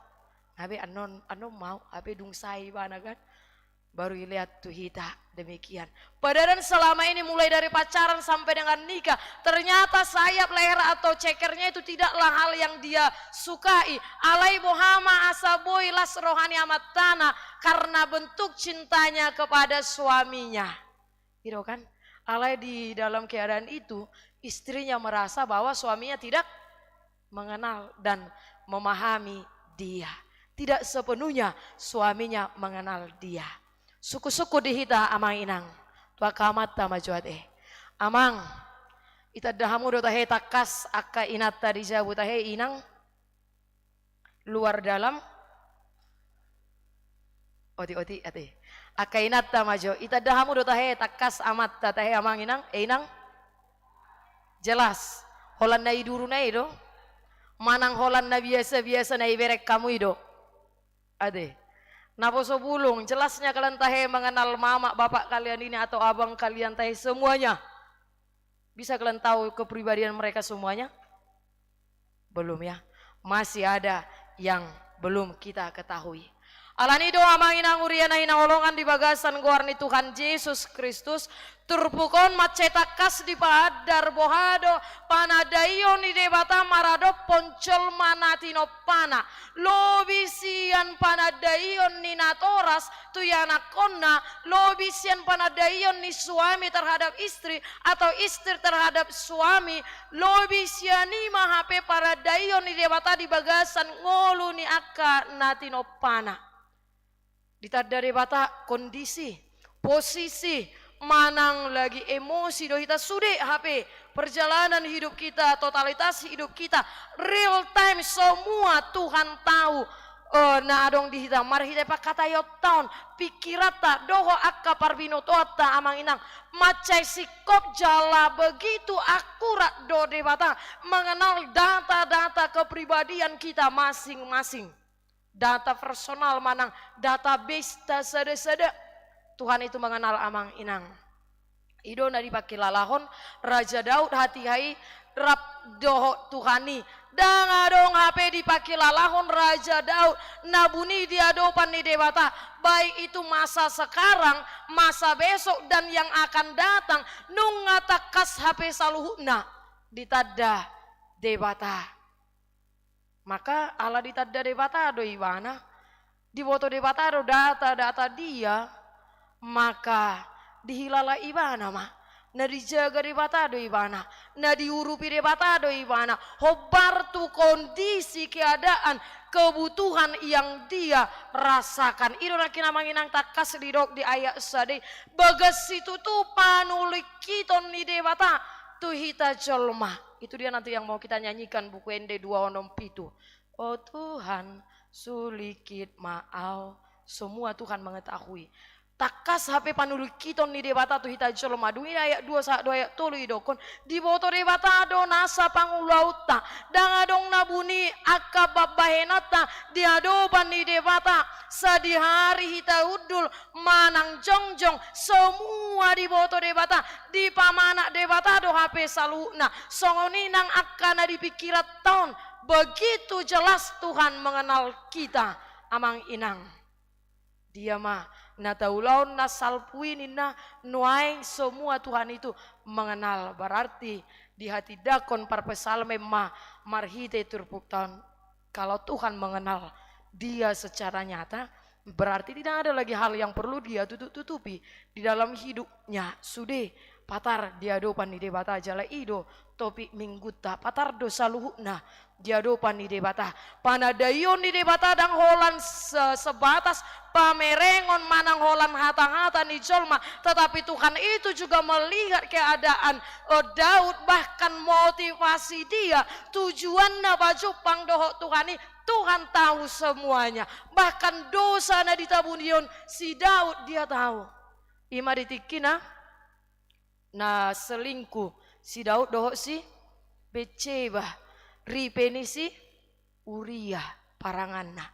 Nga be, annon, annon mau, hape dung sae ibana, kan. Baru ilean tu hita demikian. Padahal selama ini, mulai dari pacaran sampai dengan nikah, ternyata sayap, leher atau cekernya itu tidaklah hal yang dia sukai. Alai boha ma asa boi las roha ni amantana karena bentuk cintanya kepada suaminya. Gitu kan? Alai di dalam keadaan itu, istrinya merasa bahwa suaminya tidak mengenal dan memahami dia. Tidak sepenuhnya suaminya mengenal dia. Sungkun-sungkun di hita, Amang Inang. Tu angka amanta ma jo ate. Amang, itanda hamu do tahe tangkas angka inanta di jabu tahe, Inang? Luar dalam. Otik-otik ate. Angka inanta ma jo. Itanda hamu do tahe tangkas amanta tahe, Amang Inang, eh, Inang? Jelas. Holan na i duruna i do? Manang holan na biasa-biasa na ibereng hamu i do? Ate. Naposo bulung, jelasnya kalian tahe mengenal mamak bapak kalian ini atau abang kalian tahe semuanya? Bisa kalian tahu kepribadian mereka semuanya? Belum, ya. Masih ada yang belum kita ketahui. Alani do, Amang Inang, huria na hinaholongan di bagasan goar ni Tuhan Jesus Kristus, turpuk on mansai tangkas dipaandar boha do panandaion ni Debata maradophon jolma na tinompana. Lobi sian panandaion ni natoras tu ianakhonna, lobi sian panandaion ni suami terhadap istri atau istri terhadap suami, lobi sian i ma hape panandaion ni Debata di bagasan ngolu ni angka na tinompana. Ditanda Debata kondisi, posisi, manang lagi emosi do hita, sude hape perjalanan hidup kita, totalitas hidup kita, real time, semua Tuhan tahu, eh, na adong di hita, marhite pangkataionta on, pikiranta, dohot angka parbinotoanta, Amang Inang, mansai singkop jala begitu akurat do Debata mengenal data-data kepribadian kita masing-masing. Data personal manang database-ta sada-sada. Tuhan itu mengenal, Amang Inang. I do na dipangkilalahon Raja Daud hatiha i rap dohot Tuhan i. Ndang adong hape dipangkilalahon Raja Daud na buni di adopan ni Debata baik itu masa sekarang, masa besok, dan yang akan datang, nunga tangkas hape saluhutna ditanda Debata. Maka ala ditanda Debata do ibana, diboto Debata do data-data dia, maka dihilala ibana ma, na dijaga Debata do ibana, na diurupi Debata do ibana, hombar tu kondisi keadaan kebutuhan yang dia rasakan. I do nangkin amang inang tangkas didok di ayat sada i, bagas situtu panulingkiton ni Debata tu hita jolma. Itu dia nanti yang mau kita nyanyikan, Buku Ende dua onom pitu. O Tuhan, sulingkit ma au. Semua Tuhan mengetahui. Tangkas hape panulingkiton ni Debata tu hita jolma. Dung i ayat dua sahat do ayat tolu idokkon, diboto Debata do nasa pangulaonta. Ndang adong na buni angka pambahenanta di adopan ni Debata. Sadihari hita hundul manang jongjong, semua diboto Debata, dipamanat Debata do hape saluhutna. Songon i nang angka na di pingkiranta on, begitu jelas Tuhan mengenal kita, amang inang. Dia ma na taulahon na salpu i ninna, nuaeng semua Tuhan itu mengenal. Berarti dihatindangkon parpsalmen ma marhite turpukta on. Kalau Tuhan mengenal dia secara nyata, berarti tidak ada lagi hal yang perlu dia tutup-tutupi di dalam hidupnya. Sude patar di adopan ni Debata jala i do topik minggunta, patar do saluhutna di adopan ni Debata. Panandaion ni Debata ndang holan se-, sebatas pamerengon manang holan hata-hata ni jolma, tetapi Tuhan itu juga melihat keadaan, eh, Daud, bahkan motivasi dia, tujuanna pajumpang dohot Tuhan i, Tuhan tahu semuanya. Bahkan dosa na ditabunion si Daud dia tahu. I ma di tingkina na selingkuh si Daud dohot si Betseba, ripe ni si Uria paranganna.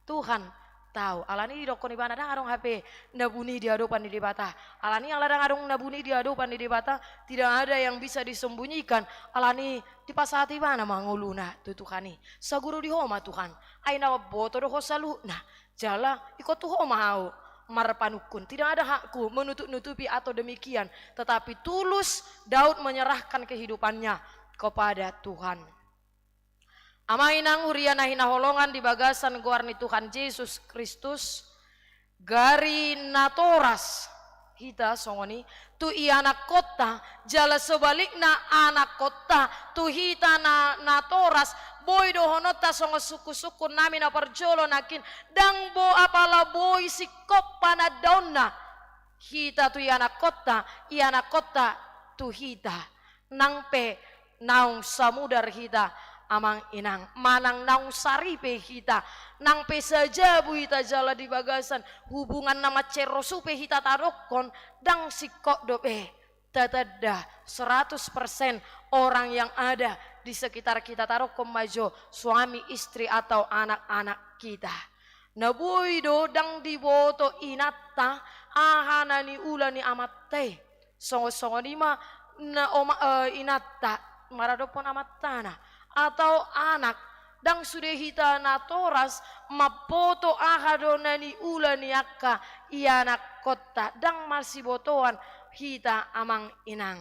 Tuhan tahu. Alani i didokkon ibana ndang adong hape na buni di adopan ni Debata. Alani ala ndang adong na buni di adopan ni Debata, tidak ada yang bisa disembunyikan. Alani dipasahat ibana ma ngoluna tu Tuhan i. Saguru di Ho ma Tuhan. Ai na mamboto do Ho saluhutna. Jala ingkon tu Ho ma ahu marpanungkun. Tidak ada hakku menutup-nutupi atau demikian. Tetapi tulus Daud menyerahkan kehidupannya kepada Tuhan. Amang inang huria na hinaholongan di bagasan goar ni Tuhan Jesus Kristus, gari natoras hita songon i tu ianakkonta, jala sebalikna anakkonta tu hita na, natoras, boi dohononta songon sungkun-sungkun nami na parjolo nangkin, ndang bo apala boi singkop panandaonna hita tu ianakkonta, ianakkonta tu hita. Nang pe naung samudar hita, amang inang, manang naung saripe hita, nang pe sajabu hita jala di bagasan hubungan na mansai rosu pe hita tadokkon, ndang singkop dope tatanda seratus persen orang yang ada di sekitar kita, tadokkon ma jo suami, istri, atau anak-anak kita. Na boi do ndang diboto inanta aha na niula ni amanta i. Songon-songon i ma na oma-, eh, inanta maradophon amantana atau anak. Ndang sude hita natoras mamboto aha do na niula ni angka ianakkonta, ndang marsibotoan hita, amang inang.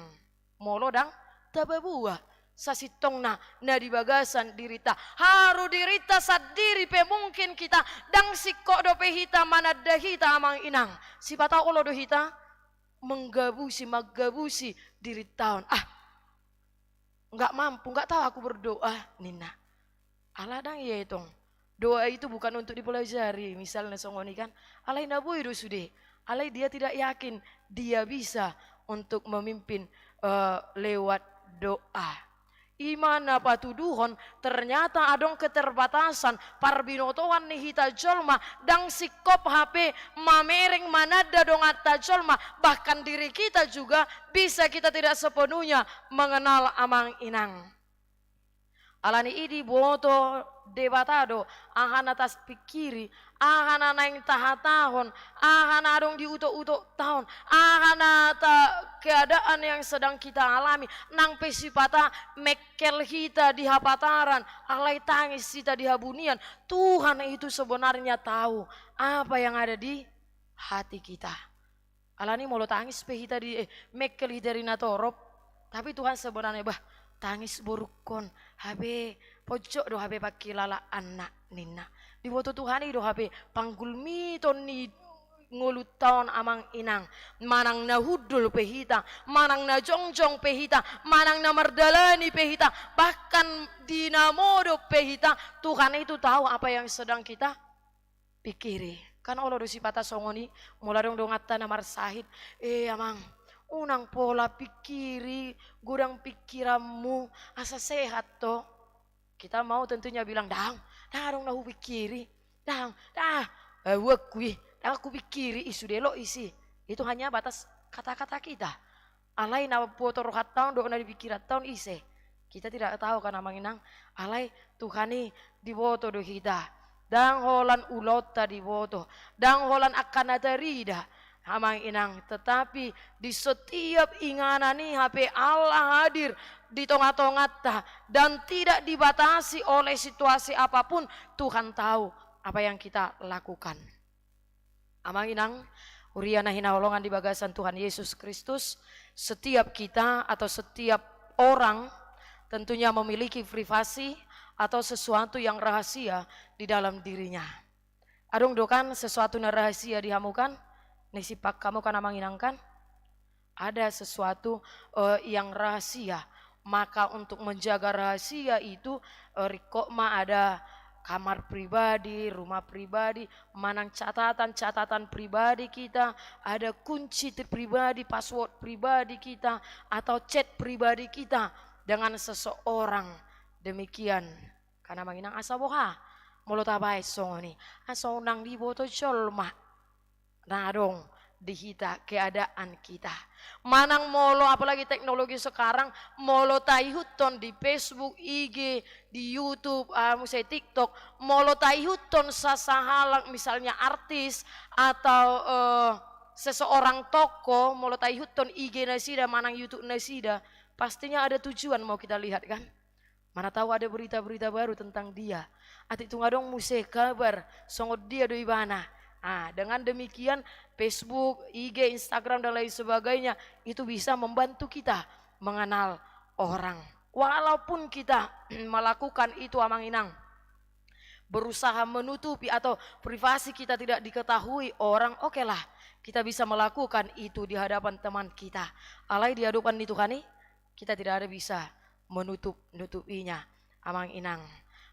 Molo ndang tapaboa sasintongna na di bagasan dirinta. Haru dirinta sandiri pe mungkin hita ndang singkop dope hita mananda hita, amang inang. Sipata olo do hita menggabusi, manggabusi dirinta on. Ah, nggak mampu, nggak tahu aku berdoa, ninna. Ala ndang ia i tong. Doa itu bukan untuk dipelajari, misalnya songon i kan. Alai na boi do sude. Alai dia tidak yakin dia bisa untuk memimpin, eh, lewat doa. I ma na patuduhon, ternyata adong keterbatasan, parbinotoan ni hita jolma, ndang singkop hape mamereng mananda donganta jolma, bahkan diri kita juga bisa kita tidak sepenuhnya mengenal, amang inang. Alani i diboto Debata do aha na tapingkiri, aha na naeng tahatahon, aha na adong di utok-utokta on, aha na ta-, keadaan yang sedang kita alami, nang pe sipata mengkel hita di hapataran, alai tangis hita di habunian. Tuhan itu sebenarnya tahu apa yang ada di hati kita. Alani molo tangis pe hita di, eh, mengkel hita di natorop, tapi Tuhan sebenarnya, bah, tangis borungkon, hape pojok do hape pangkilalaanna, ninna. Diboto Tuhan i do hape panggulmiton ni ngolunta on, amang inang, manang na hundul pe hita, manang na jongjong pe hita, manang na mardalani pe hita, bahkan di na modom pe hita, Tuhan itu tahu apa yang sedang kita pikiri. Kan olo do sipata songon i, molo adong donganta na marsahit, "Eh, amang, unang pola pikiri, godang pikiranmu, asa sehat to." Kita mau tentunya bilang, "Ndang, ndang adong na hupikiri, ndang, ndang, eh, uangku i, ndang hupikiri, i sude lo isi." Itu hanya batas kata-kata kita. Alai na boto rohanta on dohot na di pikiranta on ise? Kita tidak tahu kan, amang inang. Alai Tuhan i diboto do hita. Ndang holan ulaonta diboto, ndang holan angka na tarida, amang inang, tetapi di setiap inganan i hape Allah hadir di tonga-tonganta dan tidak dibatasi oleh situasi apapun. Tuhan tahu apa yang kita lakukan. Amang inang, huria na hinaholongan di bagasan Tuhan Yesus Kristus, setiap kita atau setiap orang tentunya memiliki privasi atau sesuatu yang rahasia di dalam dirinya. Adong do kan sesuatu na rahasia di hamu kan? Na sipaak hamu kan, amang inang kan? Ada sesuatu, eh, yang rahasia. Maka untuk menjaga rahasia itu, eh, ringkot ma ada kamar pribadi, rumah pribadi, manang catatan-catatan pribadi kita, ada kunci ter-, pribadi, password pribadi kita, atau chat pribadi kita dengan seseorang. Demikian. Kan, amang inang, asa boha molo tabaen songon i, asa unang diboto jolma na adong di hita, keadaan kita. Manang molo, apalagi teknologi sekarang, molo taihuthon di Facebook, I G, di YouTube, ah, muse TikTok, molo taihuthon sa-, sahalak, misalnya artis atau, eh, seseorang tokoh, molo taihuthon I G nasida manang YouTube nasida, pastinya ada tujuan mau kita lihat, kan? Mana tahu ada berita-berita baru tentang dia. Atik tung adong muse kabar songon dia do ibana. Ah, dengan demikian, Facebook, I G, Instagram, dan lain sebagainya, itu bisa membantu kita mengenal orang. Walaupun kita melakukan itu, amang inang, berusaha menutupi atau privasi kita tidak diketahui orang, okelah, kita bisa melakukan itu di hadapan teman kita. Alai di adopan ni Tuhan i, kita tidak ada bisa menutup-nutupinya, amang inang.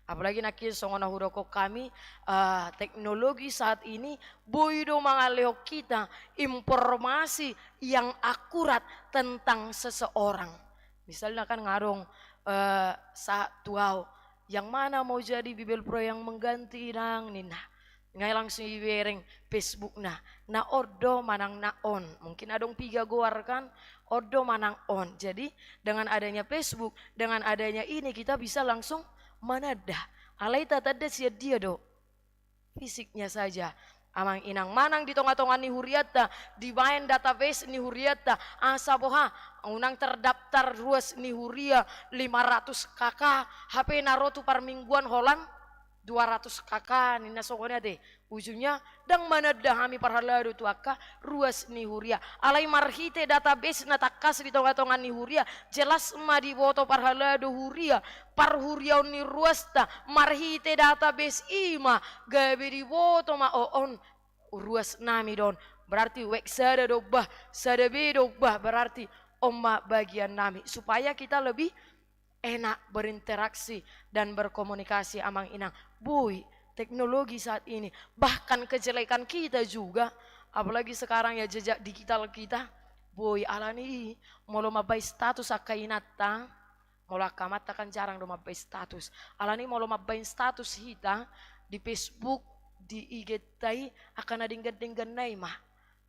Apalagi nangkin songon na hudok hami, eh, teknologi saat ini boi do mangalehon hita informasi yang akurat tentang seseorang. Misalnya kan ngadong, eh, sahat tu au, "Yang mana mau jadi Bibelvrouw yang mengganti, Inang?" ninna. Nga i langsung ibereng Facebookna. Na on do manang na on. Mungkin adong piga goar kan, on do manang on. Jadi, dengan adanya Facebook, dengan adanya ini, kita bisa langsung mananda. Alai tatanda sian dia do? Fisiknya saja. Amang inang, manang di tonga-tonga ni hurianta, dibaen database ni hurianta, asa boha, unang terdaftar ruas ni huria lima ratus K K, hape na ro tu parmingguan holan dua ratus K K, ninna songon i ate. Ujungnya, ndang mananda hami parhalado tu angka ruas ni huria. Alai marhite database na tangkas di tonga-tonga ni huria, jelas ma diboto parhalado huria, parhuriaon ni ruasta, marhite database i ma, gabe diboto ma, o on, ruasnami do on. Berarti wek sada do bah, sada be do bah, berarti on ma bagiannami. Supaya kita lebih enak berinteraksi dan berkomunikasi, amang inang. Boi, teknologi saat ini, bahkan kejelekan kita juga, apalagi sekarang ya, jejak digital kita, boi, alani i, molo mambaen status angka inanta, molo angka amanta kan jarang do mambaen status. Alani i molo mambaen status hita di Facebook, di I G-ta i, angka na denggan-dengganna i ma.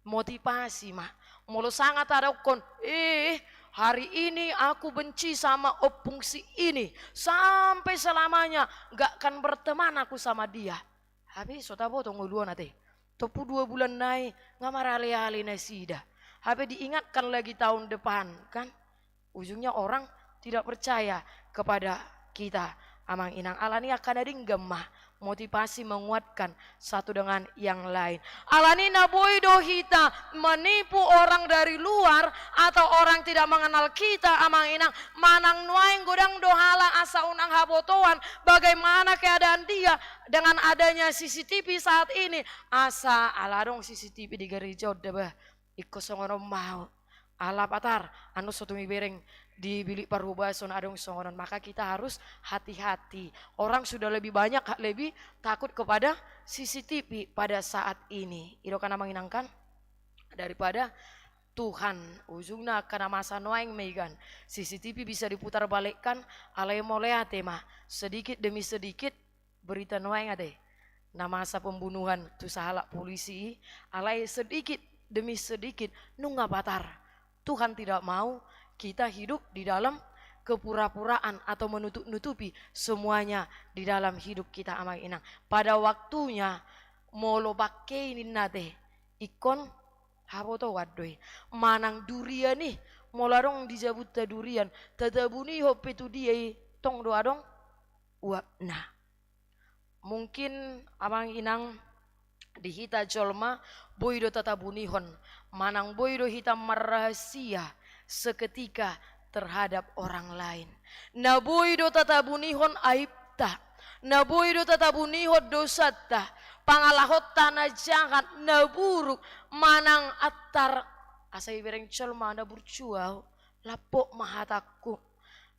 Motivasi ma. Molo sanga tadaonkon, "Eh, hari ini aku benci sama ompung si ini. Sampai selamanya gak akan berteman aku sama dia." Hape so taboto ngoluan ate. Tompu dua bulan nai, nga marale-ale nasida. Hape diingatkan lagi tahun depan, kan? Ujungnya orang tidak percaya kepada kita, amang inang. Alani angka na denggan ma. motivasi menguatkan satu dengan yang lain. Alani na boi do hita menipu orang dari luar atau orang tidak mengenal kita, amang inang, manang nuaeng godang do halak asa unang habotoan bagaimana keadaan dia dengan adanya C C T V saat ini. Asa ala adong C C T V di gereja on da bah, ingkon songon on ma au. Ala patar, annon so tung ibereng di bilik parhobason adong songon on, maka kita harus hati-hati. Orang sudah lebih banyak, lebih takut kepada C C T V pada saat ini. I do kan, amang inang, kan? Daripada Tuhan, ujungna angka na masa nuaeng ma i kan. C C T V bisa diputar balikkan, alai mauliate ma. Sedikit demi sedikit, berita nuaeng ate, na masa pembunuhan tu sahalak polisi i, alai sedikit demi sedikit nunga patar. Tuhan tidak mau kita hidup di dalam kepura-puraan atau menutup-nutupi semuanya di dalam hidup kita, amang inang. Pada waktunya, molo bangke i ninna ate, ingkon habotoan do i. Manang durian i, molo adong di jabunta durian, tatabunihon pe tu dia i, tong do adong uapna. Mungkin, amang inang, di hita jolma boi do tatabunihon, manang boi do hita marrahasia seketika terhadap orang lain. Na boi do tatabunihon aibta, na boi do tatabunihon dosanta, pangalahonta na jahat, na buruk, manang antar, asa ibereng jolma na burju au, lampok ma hatangku,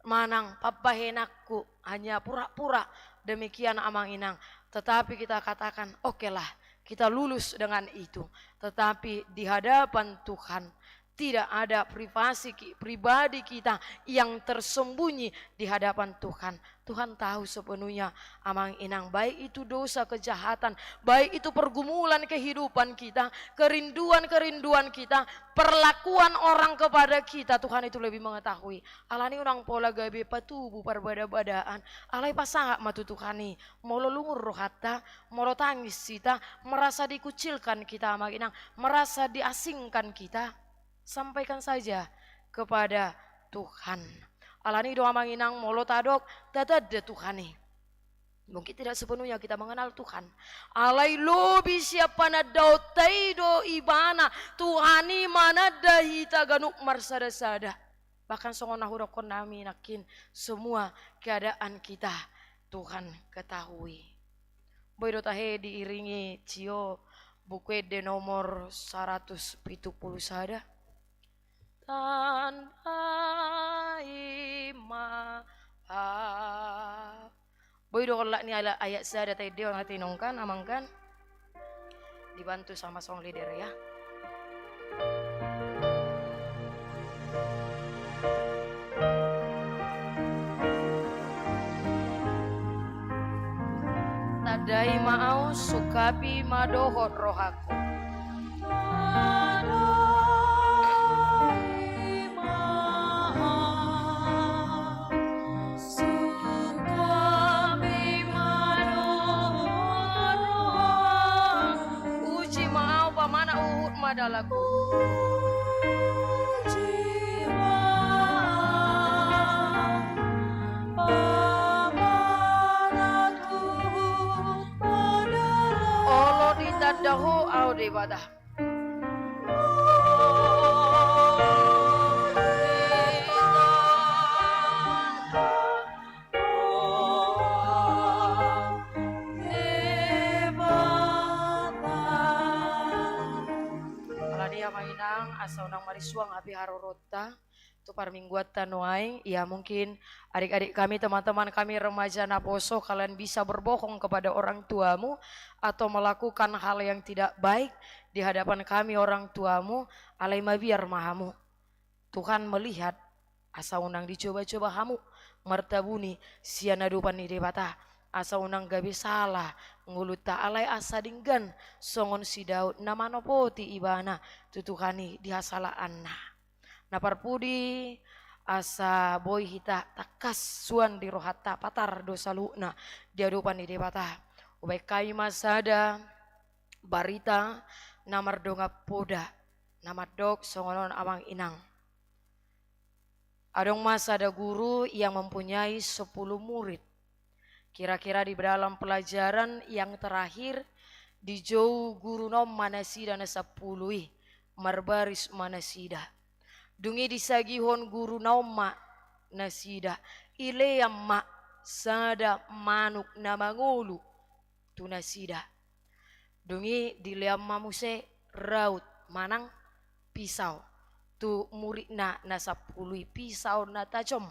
manang pambahenanku hanya pura-pura, demikian, amang inang. Tetapi kita katakan, okelah, kita lulus dengan itu. Tetapi di hadapan Tuhan, tidak ada privasi ki-, pribadi kita yang tersembunyi di hadapan Tuhan. Tuhan tahu sepenuhnya, amang inang, baik itu dosa, kejahatan, baik itu pergumulan kehidupan kita, kerinduan-kerinduan kita, perlakuan orang kepada kita, Tuhan itu lebih mengetahui. Alani unang pola gabe patubu parbada-badaan, alai pasahat ma tu Tuhan i. Molo lungun rohanta, molo tangis hita, merasa dikucilkan kita, amang inang, merasa diasingkan kita, sampaikan saja kepada Tuhan. Alani do, amang inang, molo tadok, tatanda Tuhan i. Mungkin tidak sepenuhnya kita mengenal Tuhan. Alai lobi sian panandaonta i do Ibana, Tuhan i mananda hita ganup marsada-sada. Bahkan songon na hudokkon nami nangkin, semua keadaan kita Tuhan ketahui. Boi do tahe diiringi sio Buku Ende nomor saratus pitu pulu sada. Tandai ma au. Boi do holan ni ala-, ayat sada taendehon hatiha on kan, amang kan? Dibantu sama song leader ya. Tandai ma au, sungkapi ma dohot rohangku. Tandai ma au, sungkapi ma dohot rohangku. Uji ma au, pamanat huhut ma dalanku. Uji ma au, pamanat huhut ma dalanku. Olo ditanda Ho au Debata. Alani, amang inang, asa unang marisuang hape haroronta tu parmingguanta nuaeng. Ya, mungkin adik-adik kami, teman-teman kami, remaja naposo, kalian bisa berbohong kepada orang tuamu atau melakukan hal yang tidak baik di hadapan kami, orang tuamu, alai mabiar ma hamu. Tuhan melihat, asa unang dicoba-coba hamu martabuni sian adopan ni Debata, asa unang gabe sala ngolunta, alai asa denggan songon si Daud na manopoti ibana tu Tuhan i di hasalaanna. Na parpudi, asa boi hita tangkas suan di rohanta patar do saluhutna di adopan ni Debata. Hubaen hami ma sada barita na mardongan poda, na mandok songon on, amang inang. Adong ma sada guru yang mempunyai sepuluh murid. Kira-kira di dalam pelajaran yang terakhir, dijou guruna on ma nasida na sampulu i, marbaris ma nasida. Dung i disagihon guruna on ma nasida, ilean ma sada manuk na mangolu tu nasida. Dung i dilean ma muse raut manang pisau tu muridna na sampulu i, pisau na tajom.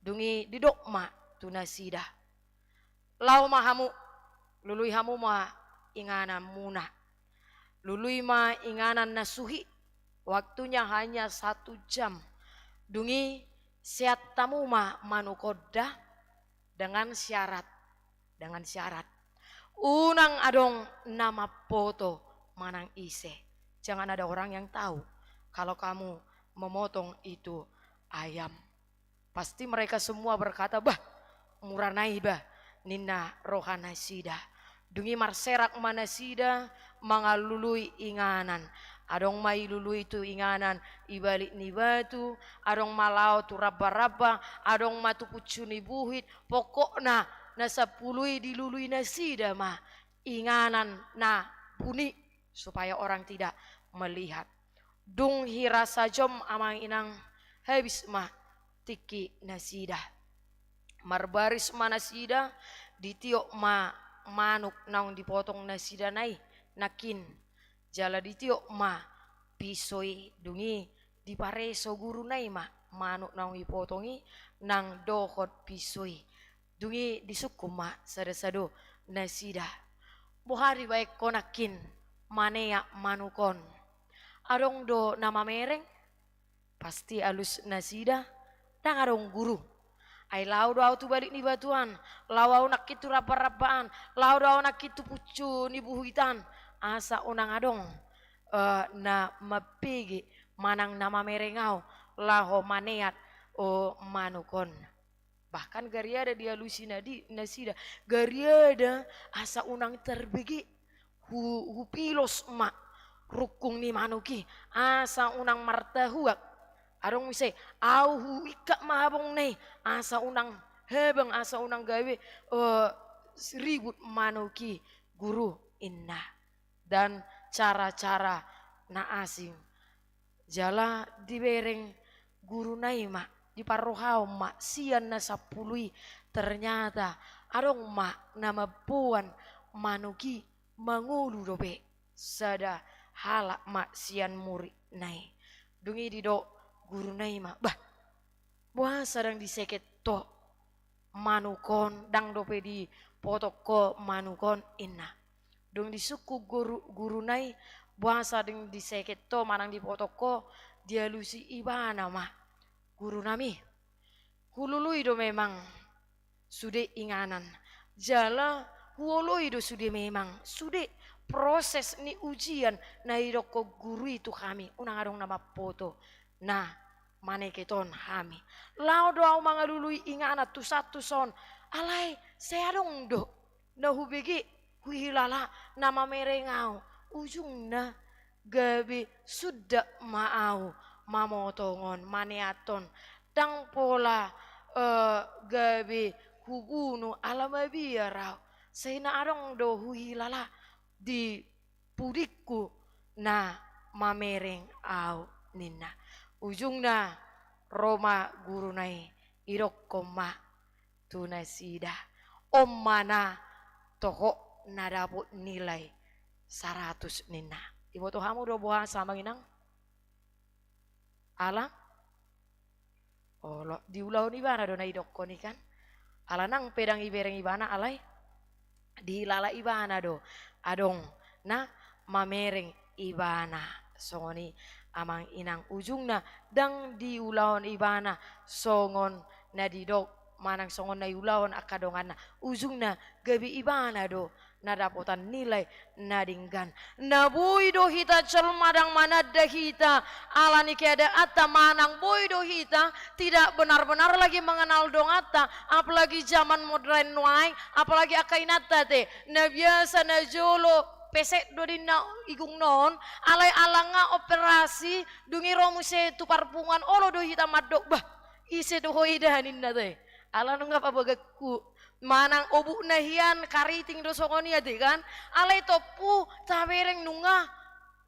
Dung i didok ma tu nasida, laho ma hamu, lului hamu ma ingananmuna. Lului ma inganan na suhi, waktunya hanya satu jam. Dung i seat hamu ma manuk on da, dengan syarat, dengan syarat, unang adong na mampoto manang ise. Jangan ada orang yang tahu kalau kamu memotong itu ayam. Pasti mereka semua berkata, bah, mura nai bah, ninna roha nasida. Dung i marserak ma nasida mangalului inganan. Adong ma ilului tu inganan i balik ni batu, adong ma laho tu ramba-ramba, adong ma tu puncu ni buhit. Pokokna na sampulu i dilului nasida ma inganan na buni, supaya orang tidak melihat. Dung hira sajom, amang inang, habis ma tingki nasida. Marbaris ma nasida, ditiop ma manuk naung dipotong nasida nai nangkin. Jala ditiop ma piso i, dung i dipareso guruna i ma manuk naung dipotong i nang dohot piso i. Dung i disungkun ma sada-sada nasida, boha dibaen ho nangkin maneat manuk on? Adong do na mamereng? Pasti alus nasida, ndang adong guru. Ai laho do ahu tu balik ni batu an, laho ahu nangkin tu ramba-ramba an, laho do ahu nangkin tu puncu ni buhit an, asa unang adong, eh, na mambege manang na mamereng ahu laho maneat, o, manuk on. Bahkan gariada dialusi nadi-, nasida, gariada asa unang tarbege. Hu-, hupilos ma rungkung ni manuk i asa unang martahuak. Adong muse, ahu huingkap ma habongna i asa unang habang, asa unang gabe, eh, ribut manuk i, guru, inna. Dan cara-cara na asing. Jala dibereng guruna i ma, diparrohahon ma sian na sampulu i, ternyata adong ma na mamboan manuk i mangolu dope sada halak ma sian muridna i. Dung i didok guruna i ma, bah, boasa ndang diseket ho manuk on, ndang dope dipotong ho manuk on, inna. Dung disungkun guru, guruna i, boasa ndang diseket ho manang dipotong ho, dialusi ibana ma gurunami. Hulului do memang sude inganan, jala huoloi do sude memang sude proses ni ujian na didokkon guru i tu hami, unang adong na mampoto na maneketon hami. Laho do ahu mangalului inganan tu son tu son, alai sai adong do na hubege, huhilala na mamereng ahu. Ujungna gabe sundat ma ahu mamotongon, maneathon. Ndang pola, eh, gabe hubunu ala mabiar ahu. Sai na adong do huhilala di pudingku na mamereng ahu, ninna. Ujungna ro ma guruna i, didokkon ma tu nasida, on ma na tohok na dapot nilai saratus, ninna. Diboto hamu do boasa, amang inang? Ala? Olo, diulahon ibana do na didokkon i kan. Ala nang pe ndang dibereng ibana, alai dihilala ibana do adong na mamereng ibana. Songon i, amang inang, ujungna ndang diulahon ibana songon na didok manang songon na diulahon angka donganna. Ujungna gabe ibana do na dapotan nilai na denggan. Na boi do hita jolma ndang mananda hita ala ni keadaanta, manang boi do hita tidak benar-benar lagi mengenal donganta, apalagi zaman modern nuaeng, apalagi angka inanta te, na biasa najolo pesek do ninna igungna on, alai ala nga operasi, dung i ro muse tu parpunguan, olo do hita mandok, bah, ise do ho i da ninna te. Ala nunga paboaganku, Manang obukna hian kariting do songon i ate kan. Alai tompu tabereng nunga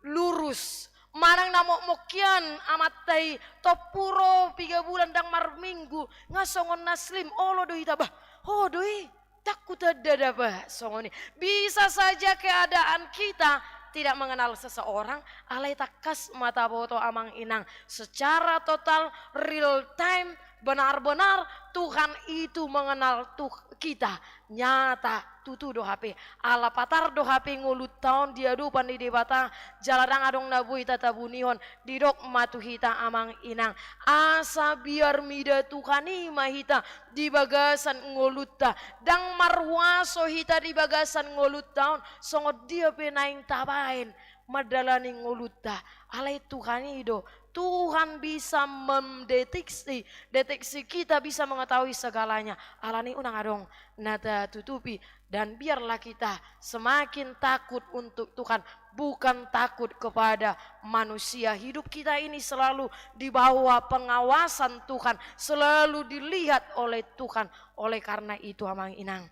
lurus. Manang na mokmok hian amanta i tompu ro piga bulan ndang marminggu nga songon na slim, olo do hita bah. Ho do i. Takut ada daba songon i. Bisa saja keadaan kita tidak mengenal seseorang, alai tangkas ma taboto amang inang secara total, real time, benar-benar Tuhan itu mengenal tuh kita. Nyata tutu do hape. Ala patar do hape ngolunta on di adopan ni Debata, jala ndang adong na boi tatabunihon. Didok ma tu hita amang inang, asa biar mida Tuhan i ma hita di bagasan ngolunta. Ndang marhuaso hita di bagasan ngolunta on, songon dia pe naeng tabaen mandalani ngolunta. Alai Tuhan i do, Tuhan bisa mendeteksi, deteksi kita, bisa mengetahui segalanya. Alani unang adong na tatutupi, dan biarlah kita semakin takut untuk Tuhan, bukan takut kepada manusia. Hidup kita ini selalu di bawah pengawasan Tuhan, selalu dilihat oleh Tuhan. Oleh karena itu, amang inang,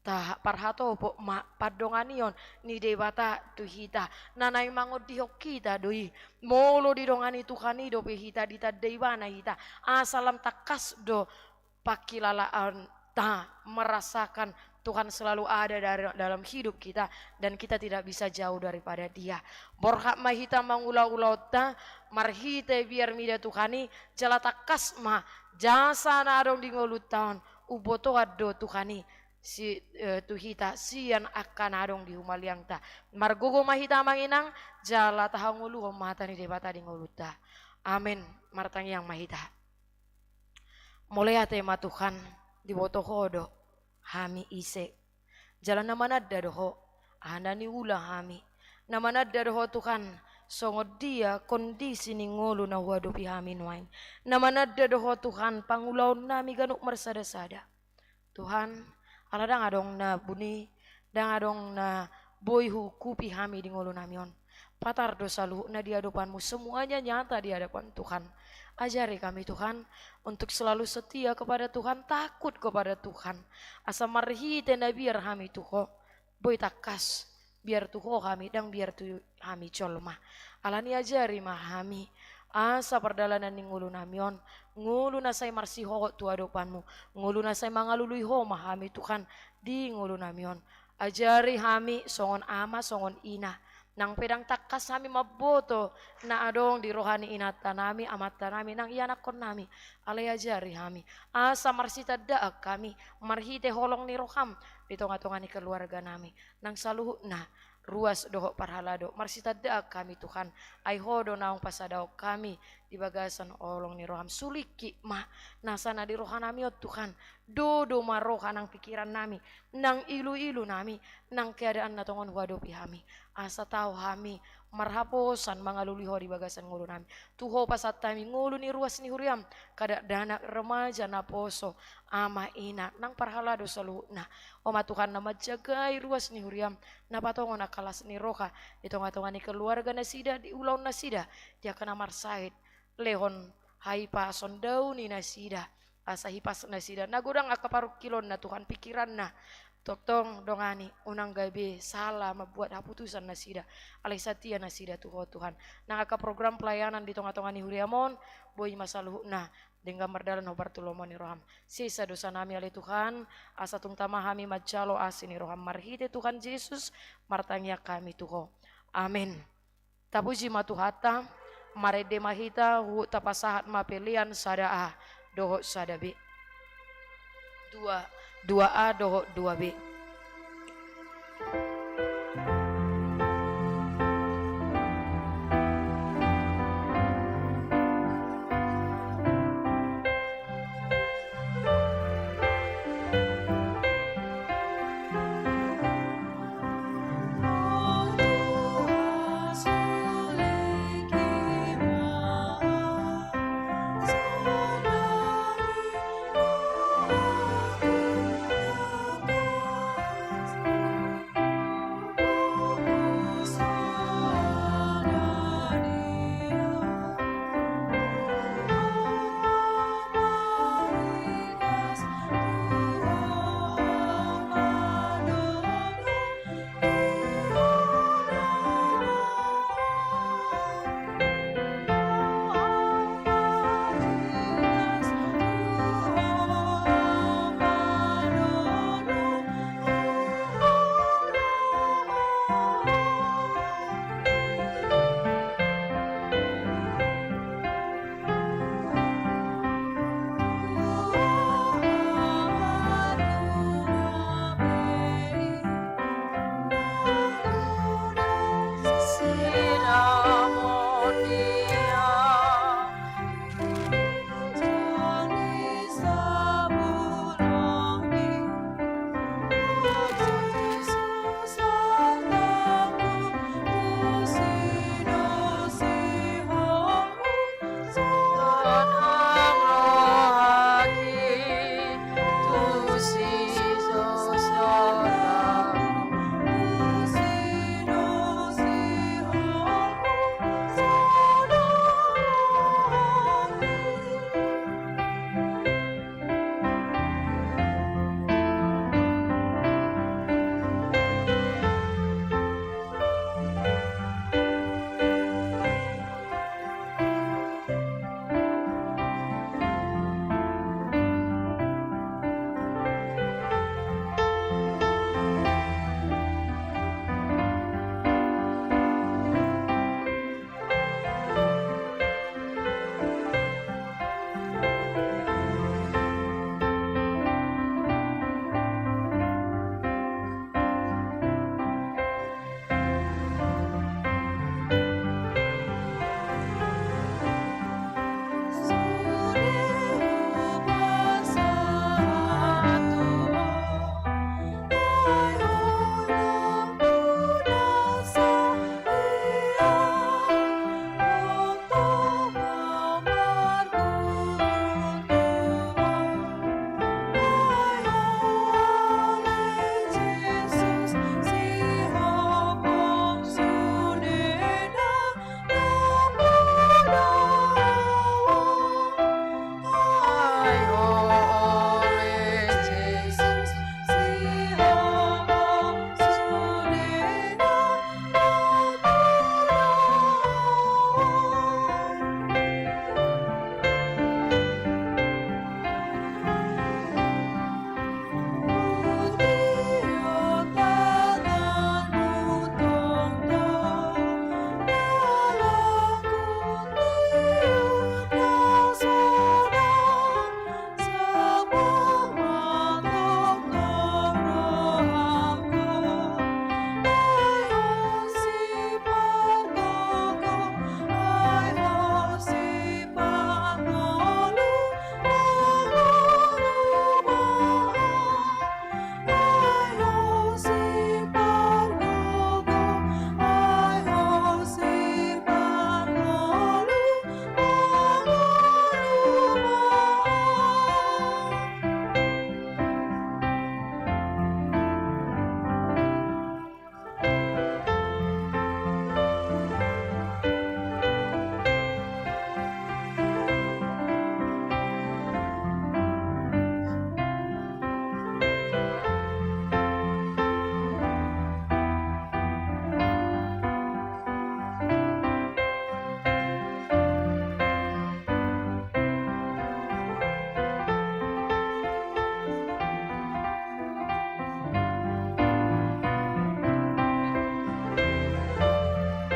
ta parhatopot ma pandonganion ni Debata tu hita. Na naeng mangondihon hita do i. Molo didongani Tuhan i dope hita, ditanda Ibana hita, asa lam tangkas do pangkilalaanta, merasakan Tuhan selalu ada dari, dalam hidup kita, dan kita tidak bisa jauh daripada Dia. Borhat ma hita mangula ulaonta marhite biar mida Tuhan i, jala tangkas ma jasa na adong di ngolunta on, umbotoan do Tuhan i si, eh, tu hita sian angka na adong di humaliangta. Margogo ma hita amang inang, jala tahangoluhon ma hata ni Debata di ngolunta. Amen. Martangiang ma hita. Mauliate ma Tuhan, diboto Ho do hami ise. Jala na mananda do Ho aha na niula hami. Na mananda do Ho Tuhan, songon dia kondisi ni ngolu na huadopi hami nuaeng. Na mananda do Ho Tuhan, pangulaonnami ganup marsada-sada. Tuhan, ala ndang adong na buni, ndang adong na boi huungkupi hami di ngolunami on. Patar do saluhutna di adopanMu, semuanya nyata di hadapan Tuhan. Ajari kami Tuhan untuk selalu setia kepada Tuhan, takut kepada Tuhan. Asa marhite na biar hami tu Ho, boi tangkas biar tu Ho hami, ndang biar tu hami jolma. Alani ajari ma hami, asa pardalanan ni ngolunami on, ngolu na sai marsihohot tu adopanMu, ngolu na sai mangalului Ho ma hami Tuhan di ngolunami on. Ajari hami songon ama, songon ina, nang pe ndang tangkas hami mamboto na adong di roha ni inantanami, amantanami, nang ianakkonnami. Alai ajari hami, asa marsitandaan hami marhite holong ni rohaM di tonga-tonga ni keluarganami. Nang saluhutna ruas dohot parhalado, marsitandaan hami Tuhan, ai Ho do naung pasadahon hami di bagasan holong ni rohaM. Sulingkit ma nasa na di rohanami on Tuhan, dodo ma roha nang pikirannami, nang ilu-ilunami, nang keadaan na tongon huadopi hami. Asa tau hami marhaposan mangalului Ho di bagasan ngolunami. Tu Ho pasahat hami ngolu ni ruas ni huriaM, dakdanak, remaja, naposo, ama, ina, nang parhalado saluhutna. Ho ma Tuhan na manjagai ruas ni huriaM, na patongon angka las ni roha di tonga-tonga ni keluarga nasida, di ulaon nasida, di angka na marsahit, lehon hahipason daoni nasida, asa hipas nasida. Na godang angka parungkilonna Tuhan, pikiranna, tongtong dongani, unang gabe sala mambuat haputusan nasida, alai satia nasida tu Ho Tuhan. Nang angka program pelayanan di tonga-tonga ni huriaM on, boi ma saluhutna denggan mardalan hombar tu lomo ni rohaM. Sesa dosanami ale Tuhan, asa tung tama hami manjalo asi ni rohaM, marhite Tuhan Jesus martangiang hami tu Ho. Amen. Tapuji ma Tuhanta. Marende ma hita, huhut tapasahat ma pelean sada A dohot sada B. Dua, dua A dohot dua B.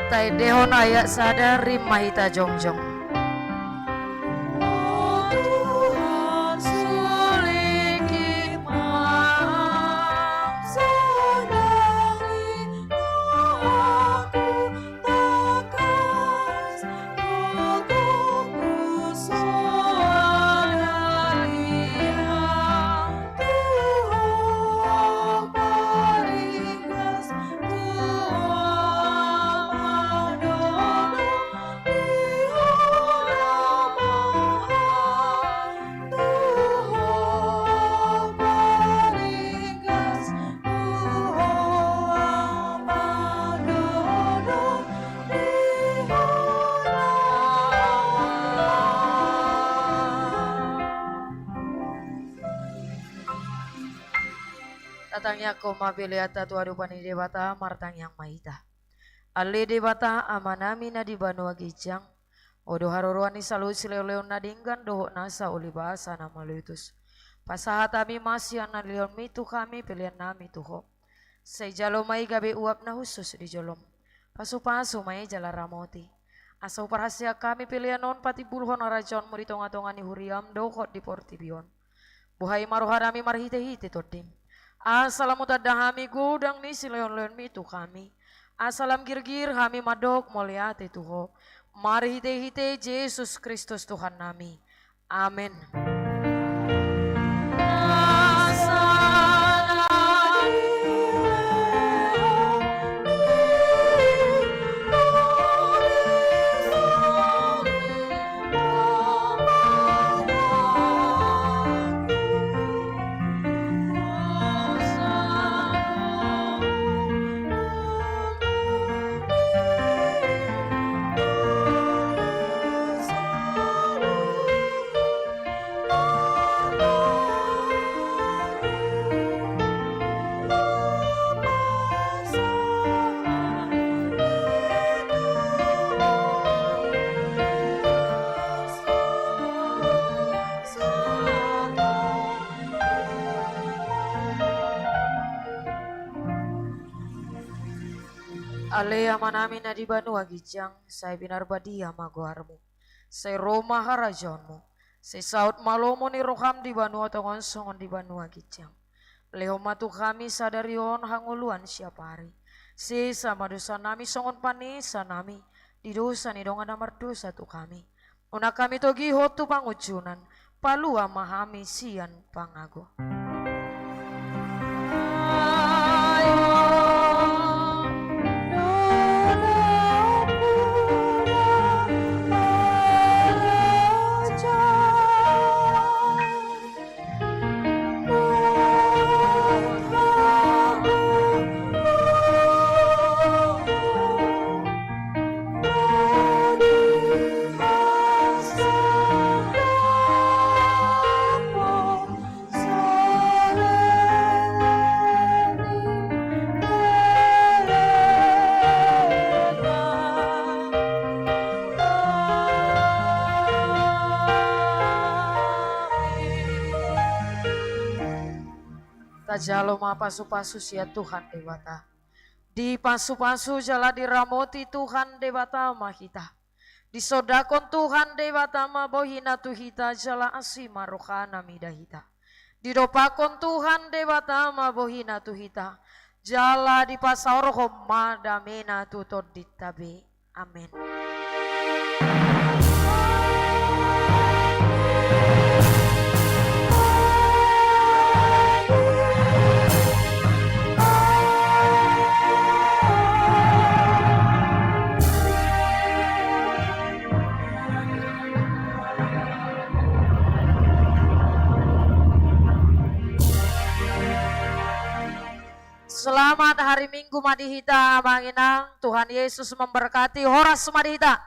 Taendehon ayat sada, rap ma hita jongjong. O Tuhan, sulingkit ma Am sonang i, dohotku tangkas, gogoku so na liat tu Ho paringgas, tu Ho padodo, di Ho na maha, tu Ho paringgas, tu Ho padodo, di Ho na maha. Tatangiangkon ma peleanta tu adopan ni Debata, martangiang ma hita. Ale Debata, Amanami na di banua ginjang, Ho do haroroan ni saluhut silehonlehon na denggan dohot nasa ulibasa na malotus. Pasahat hami ma sian na nilehonMi tu hami peleannami tu Ho. Sai jalo ma i gabe uap na hushus di joloM. Pasupasu ma i jala ramoti, asa huparhaseang hami pelean on patimbulhon harajaonMu di tongatonga ni huriaM dohot di portibi on. Buhai ma rohanami marhitehite TondiM, asa lam hutanda hami godang ni silehonlehonMi tu hami, asa lam girgir hami mandok mauliate tu Ho, marhitehite Jesus Kristus Tuhannami. Amen. Ale Amanami na di banua ginjang, sai pinarbadia ma goarMu. Sai ro ma harajaonMu. Sai saut ma lomo ni rohaM di banua tonga on songon di banua ginjang. Lehon ma tu hami sadari on hangoluan siapari. Sesa ma dosanami songon panesanami di dosa ni dongan na mardosa tu hami. Unang hami togihon tu pangunjunan, palua ma hami sian pangago. Tajalo ma pasupasu sian Tuhan Debata. Dipasupasu jala diramoti Tuhan Debata ma hita. Disondangkon Tuhan Debata ma bohiNa tu hita jala asi ma rohaNa mida hita. Didompakkon Tuhan Debata ma bohiNa tu hita, jala dipasaorhon ma dameNa tu tondinta be. Amen. Selamat hari Minggu ma di hita, Amang Inang. Tuhan Yesus memberkati. Horas ma di hita.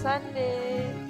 Sunday.